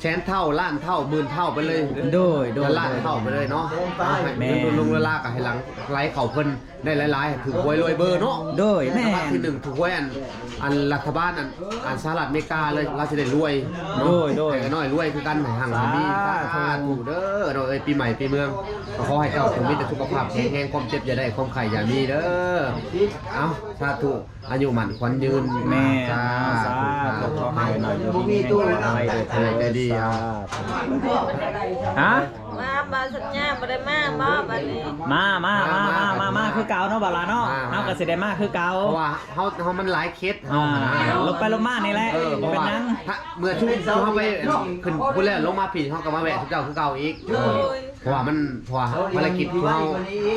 ແສນເທົ່າ ລ້ານເທົ່າ ໝື່ນເທົ່າໄປເລີຍ ໂດຍ ໂດຍ ລ້ານເທົ່າໄປເລີຍເນາະ. ເອົາໃຫ້ ແມ່ນ ເງິນລຸງເວລາກໍໃຫ້ຫຼັ່ງໄຫຼເຂົ້າເພິ່ນໄດ້ຫຼາຍໆ ຖືກຫວຍລວຍເບີເນາະ. ໂດຍ ແມ່ນ ລາງວັນທີໜຶ່ງ ຖືກຫວຍອັນ ອັນລັດຖະບານ ອັນ ອັນສະຫະລັດອາເມລິກາເລີຍ ລາວຊິໄດ້ລວຍເນາະ. ໂດຍ ໂດຍ ໃຫ້ນ້ອຍລວຍຄືກັນ ໃຫ້ຮັ່ງໃຫ້ມີ ສາທຸ ສາທຸເດີ ນ້ອງເອີຍ. ປີໃໝ່ປີເມືອງ ຂໍໃຫ້ເຈົ້າຈົ່ງມີແຕ່ສຸຂະພາບແຂງແຮງ ຄວາມເຈັບຢ່າໄດ້ ຄວາມໄຂ້ຢ່າມີເດີ. ເອົາ ສາທຸ ອາຍຸໝັ້ນຂວັນຍືນ. ແມ່ນ ສາທຸ ສາທຸ ຂໍໃຫ້ນ້ອງຢູ່ດີມີແຮງ ໃຫ້ເດີ ໃຫ້ໃຈດີ. ສາທຸ ຮະ ມາ ມາສັນຍາບໍ່ໄດ້ມາບໍ່ບັດນີ້? ມາ ມາ ມາ ມາ ມາ ມາ ມາ ມາຄືເກົ່າເນາະ ບາລາເນາະ. ມາ ເຮົາກໍຊິໄດ້ມາຄືເກົ່າ ເພາະວ່າເຮົາ ເຮົາມັນຫຼາຍເຂດ ເຮົາ ອ່າ ຫັ້ນນະ ລົງໄປລົງມານີ້ແຫຼະ. ເອີ ບໍ່ເປັນຫຍັງ ເພາະວ່າ ເມື່ອຊຸມເຮົາໄປ ອັນ ຂຶ້ນພຸ້ນແລ້ວ ລົງມາພີ້ ເຮົາກໍມາແວະຊຸມເຈົ້າຄືເກົ່າອີກ. ໂດຍ ເອີ ເພາະວ່າມັນ ເພາະວ່າພາລະກິດທີ່ເຮົາ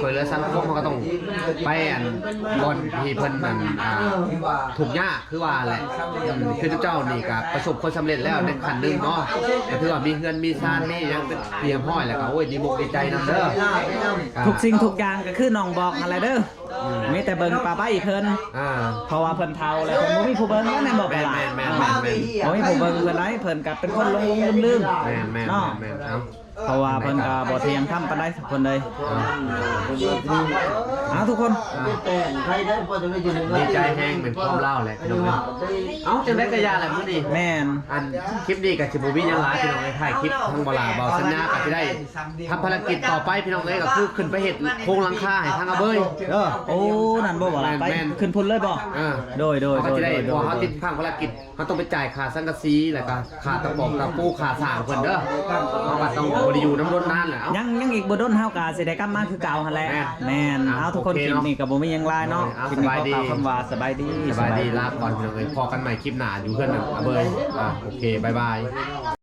ຊ່ວຍເຫຼືອສັງຄົມ ເຮົາກໍຕ້ອງໄປ ອັນ ບ່ອນທີ່ເພິ່ນ ອັນ ອ່າ ທຸກຍາກ ຄືວ່າແຫຼະ. ອືມ ຄືເຈົ້ານີ້ກໍປະສົບຜົນສຳເລັດແລ້ວໃນຂັ້ນໜຶ່ງເນາະ ກໍຖືວ່າມີເຮືອນມີຊານ ມີຫຍັງເປັນທີ່ຮຽບຮ້ອຍແລ້ວ ກໍ ໂອ້ຍ ດີອົກດີໃຈນຳເດີ. ອ່າ ທຸກສິ່ງທຸກຢ່າງກໍຄືນ້ອງບອກຫັ້ນແຫຼະເດີ. ອືມ ມີແຕ່ເບິ່ງປາໃບເພິ່ນ ອ່າ ເພາະວ່າເພິ່ນເຖົ້າແລ້ວ ເພິ່ນບໍ່ມີຜູ້ເບິ່ງແລ້ວ ແມ່ນບໍ່ປາຫຼາ? ແມ່ນໆໆໆ ບໍ່ມີຜູ້ເບິ່ງເພິ່ນໄດ໋ ເພິ່ນກໍເປັນຄົນຫຼົງໆລືມໆ ແມ່ນໆໆ ເນາະ. ເອົາ ເພາະວ່າເພິ່ນກໍບໍ່ທ່ຽງທຳປານໃດ ທຸກຄົນເອີຍ. ເອົາ ເອົາ ທຸກຄົນ ອ່າ ດີໃຈແຮງ ເປັນຄວາມລາວແຫຼະ ພີ່ນ້ອງເອີຍ. ເອົາ ຈັ່ງໃດກໍຢ່າແຫຼະມື້ນີ້. ແມ່ນ ອັນ ຄລິບນີ້ກໍຊິບໍ່ມີຫຍັງຫຼາຍ ພີ່ນ້ອງເອີຍ. ທ້າຍຄລິບທາງບໍ່ຫຼ້າ ເບົາສັນຍາກໍຊິໄດ້ ທຳພາລະກິດຕໍ່ໄປ ພີ່ນ້ອງເອີຍ ກໍຄືຂຶ້ນໄປເຮັດໂຄງຫຼັງຄາໃຫ້ທາງອາເບີຍເດີ. ໂອ້ ນັ້ນບໍ່ ບໍ່ຫຼ້າ ໄປ ແມ່ນໆ ຂຶ້ນພຸ້ນເລີຍບໍ່? ເອີ ໂດຍໆ ເຮົາກໍຊິໄດ້ ເພາະວ່າເຮົາຕິດຄ້າງພາລະກິດ ເຮົາຕ້ອງໄປຈ່າຍຄ່າສັງກະສີ ແລ້ວກໍຄ່າຕະປອກຕະປູ ຄ່າສ້າງເພິ່ນເດີ. ເຮົາກໍຕ້ອງບໍ່ໄດ້ຢູ່ນຳດົນນານແຫຼະ. ເອົ້າ ຍັງ ຍັງອີກບໍ່ດົນ ເຮົາກໍຊິໄດ້ກັບມາຄືເກົ່າຫັ້ນແຫຼະ. ແມ່ນ ແມ່ນ. ເອົາ ເອົາ ທຸກຄົນ ໂອເຄເນາະ ຄລິບນີ້ກໍບໍ່ມີຫຍັງຫຼາຍເນາະ. ໂດຍ ຄລິບນີ້ຂໍກ່າວຄຳວ່າສະບາຍດີ ສະບາຍດີ ສະບາຍດີ ລາກ່ອນ ພີ່ນ້ອງເອີຍ. ພໍ້ກັນໃໝ່ຄລິບໜ້າຢູ່ເຮືອນອາເບີຍ. ອ່າ ໂອເຄ ບາຍບາຍ.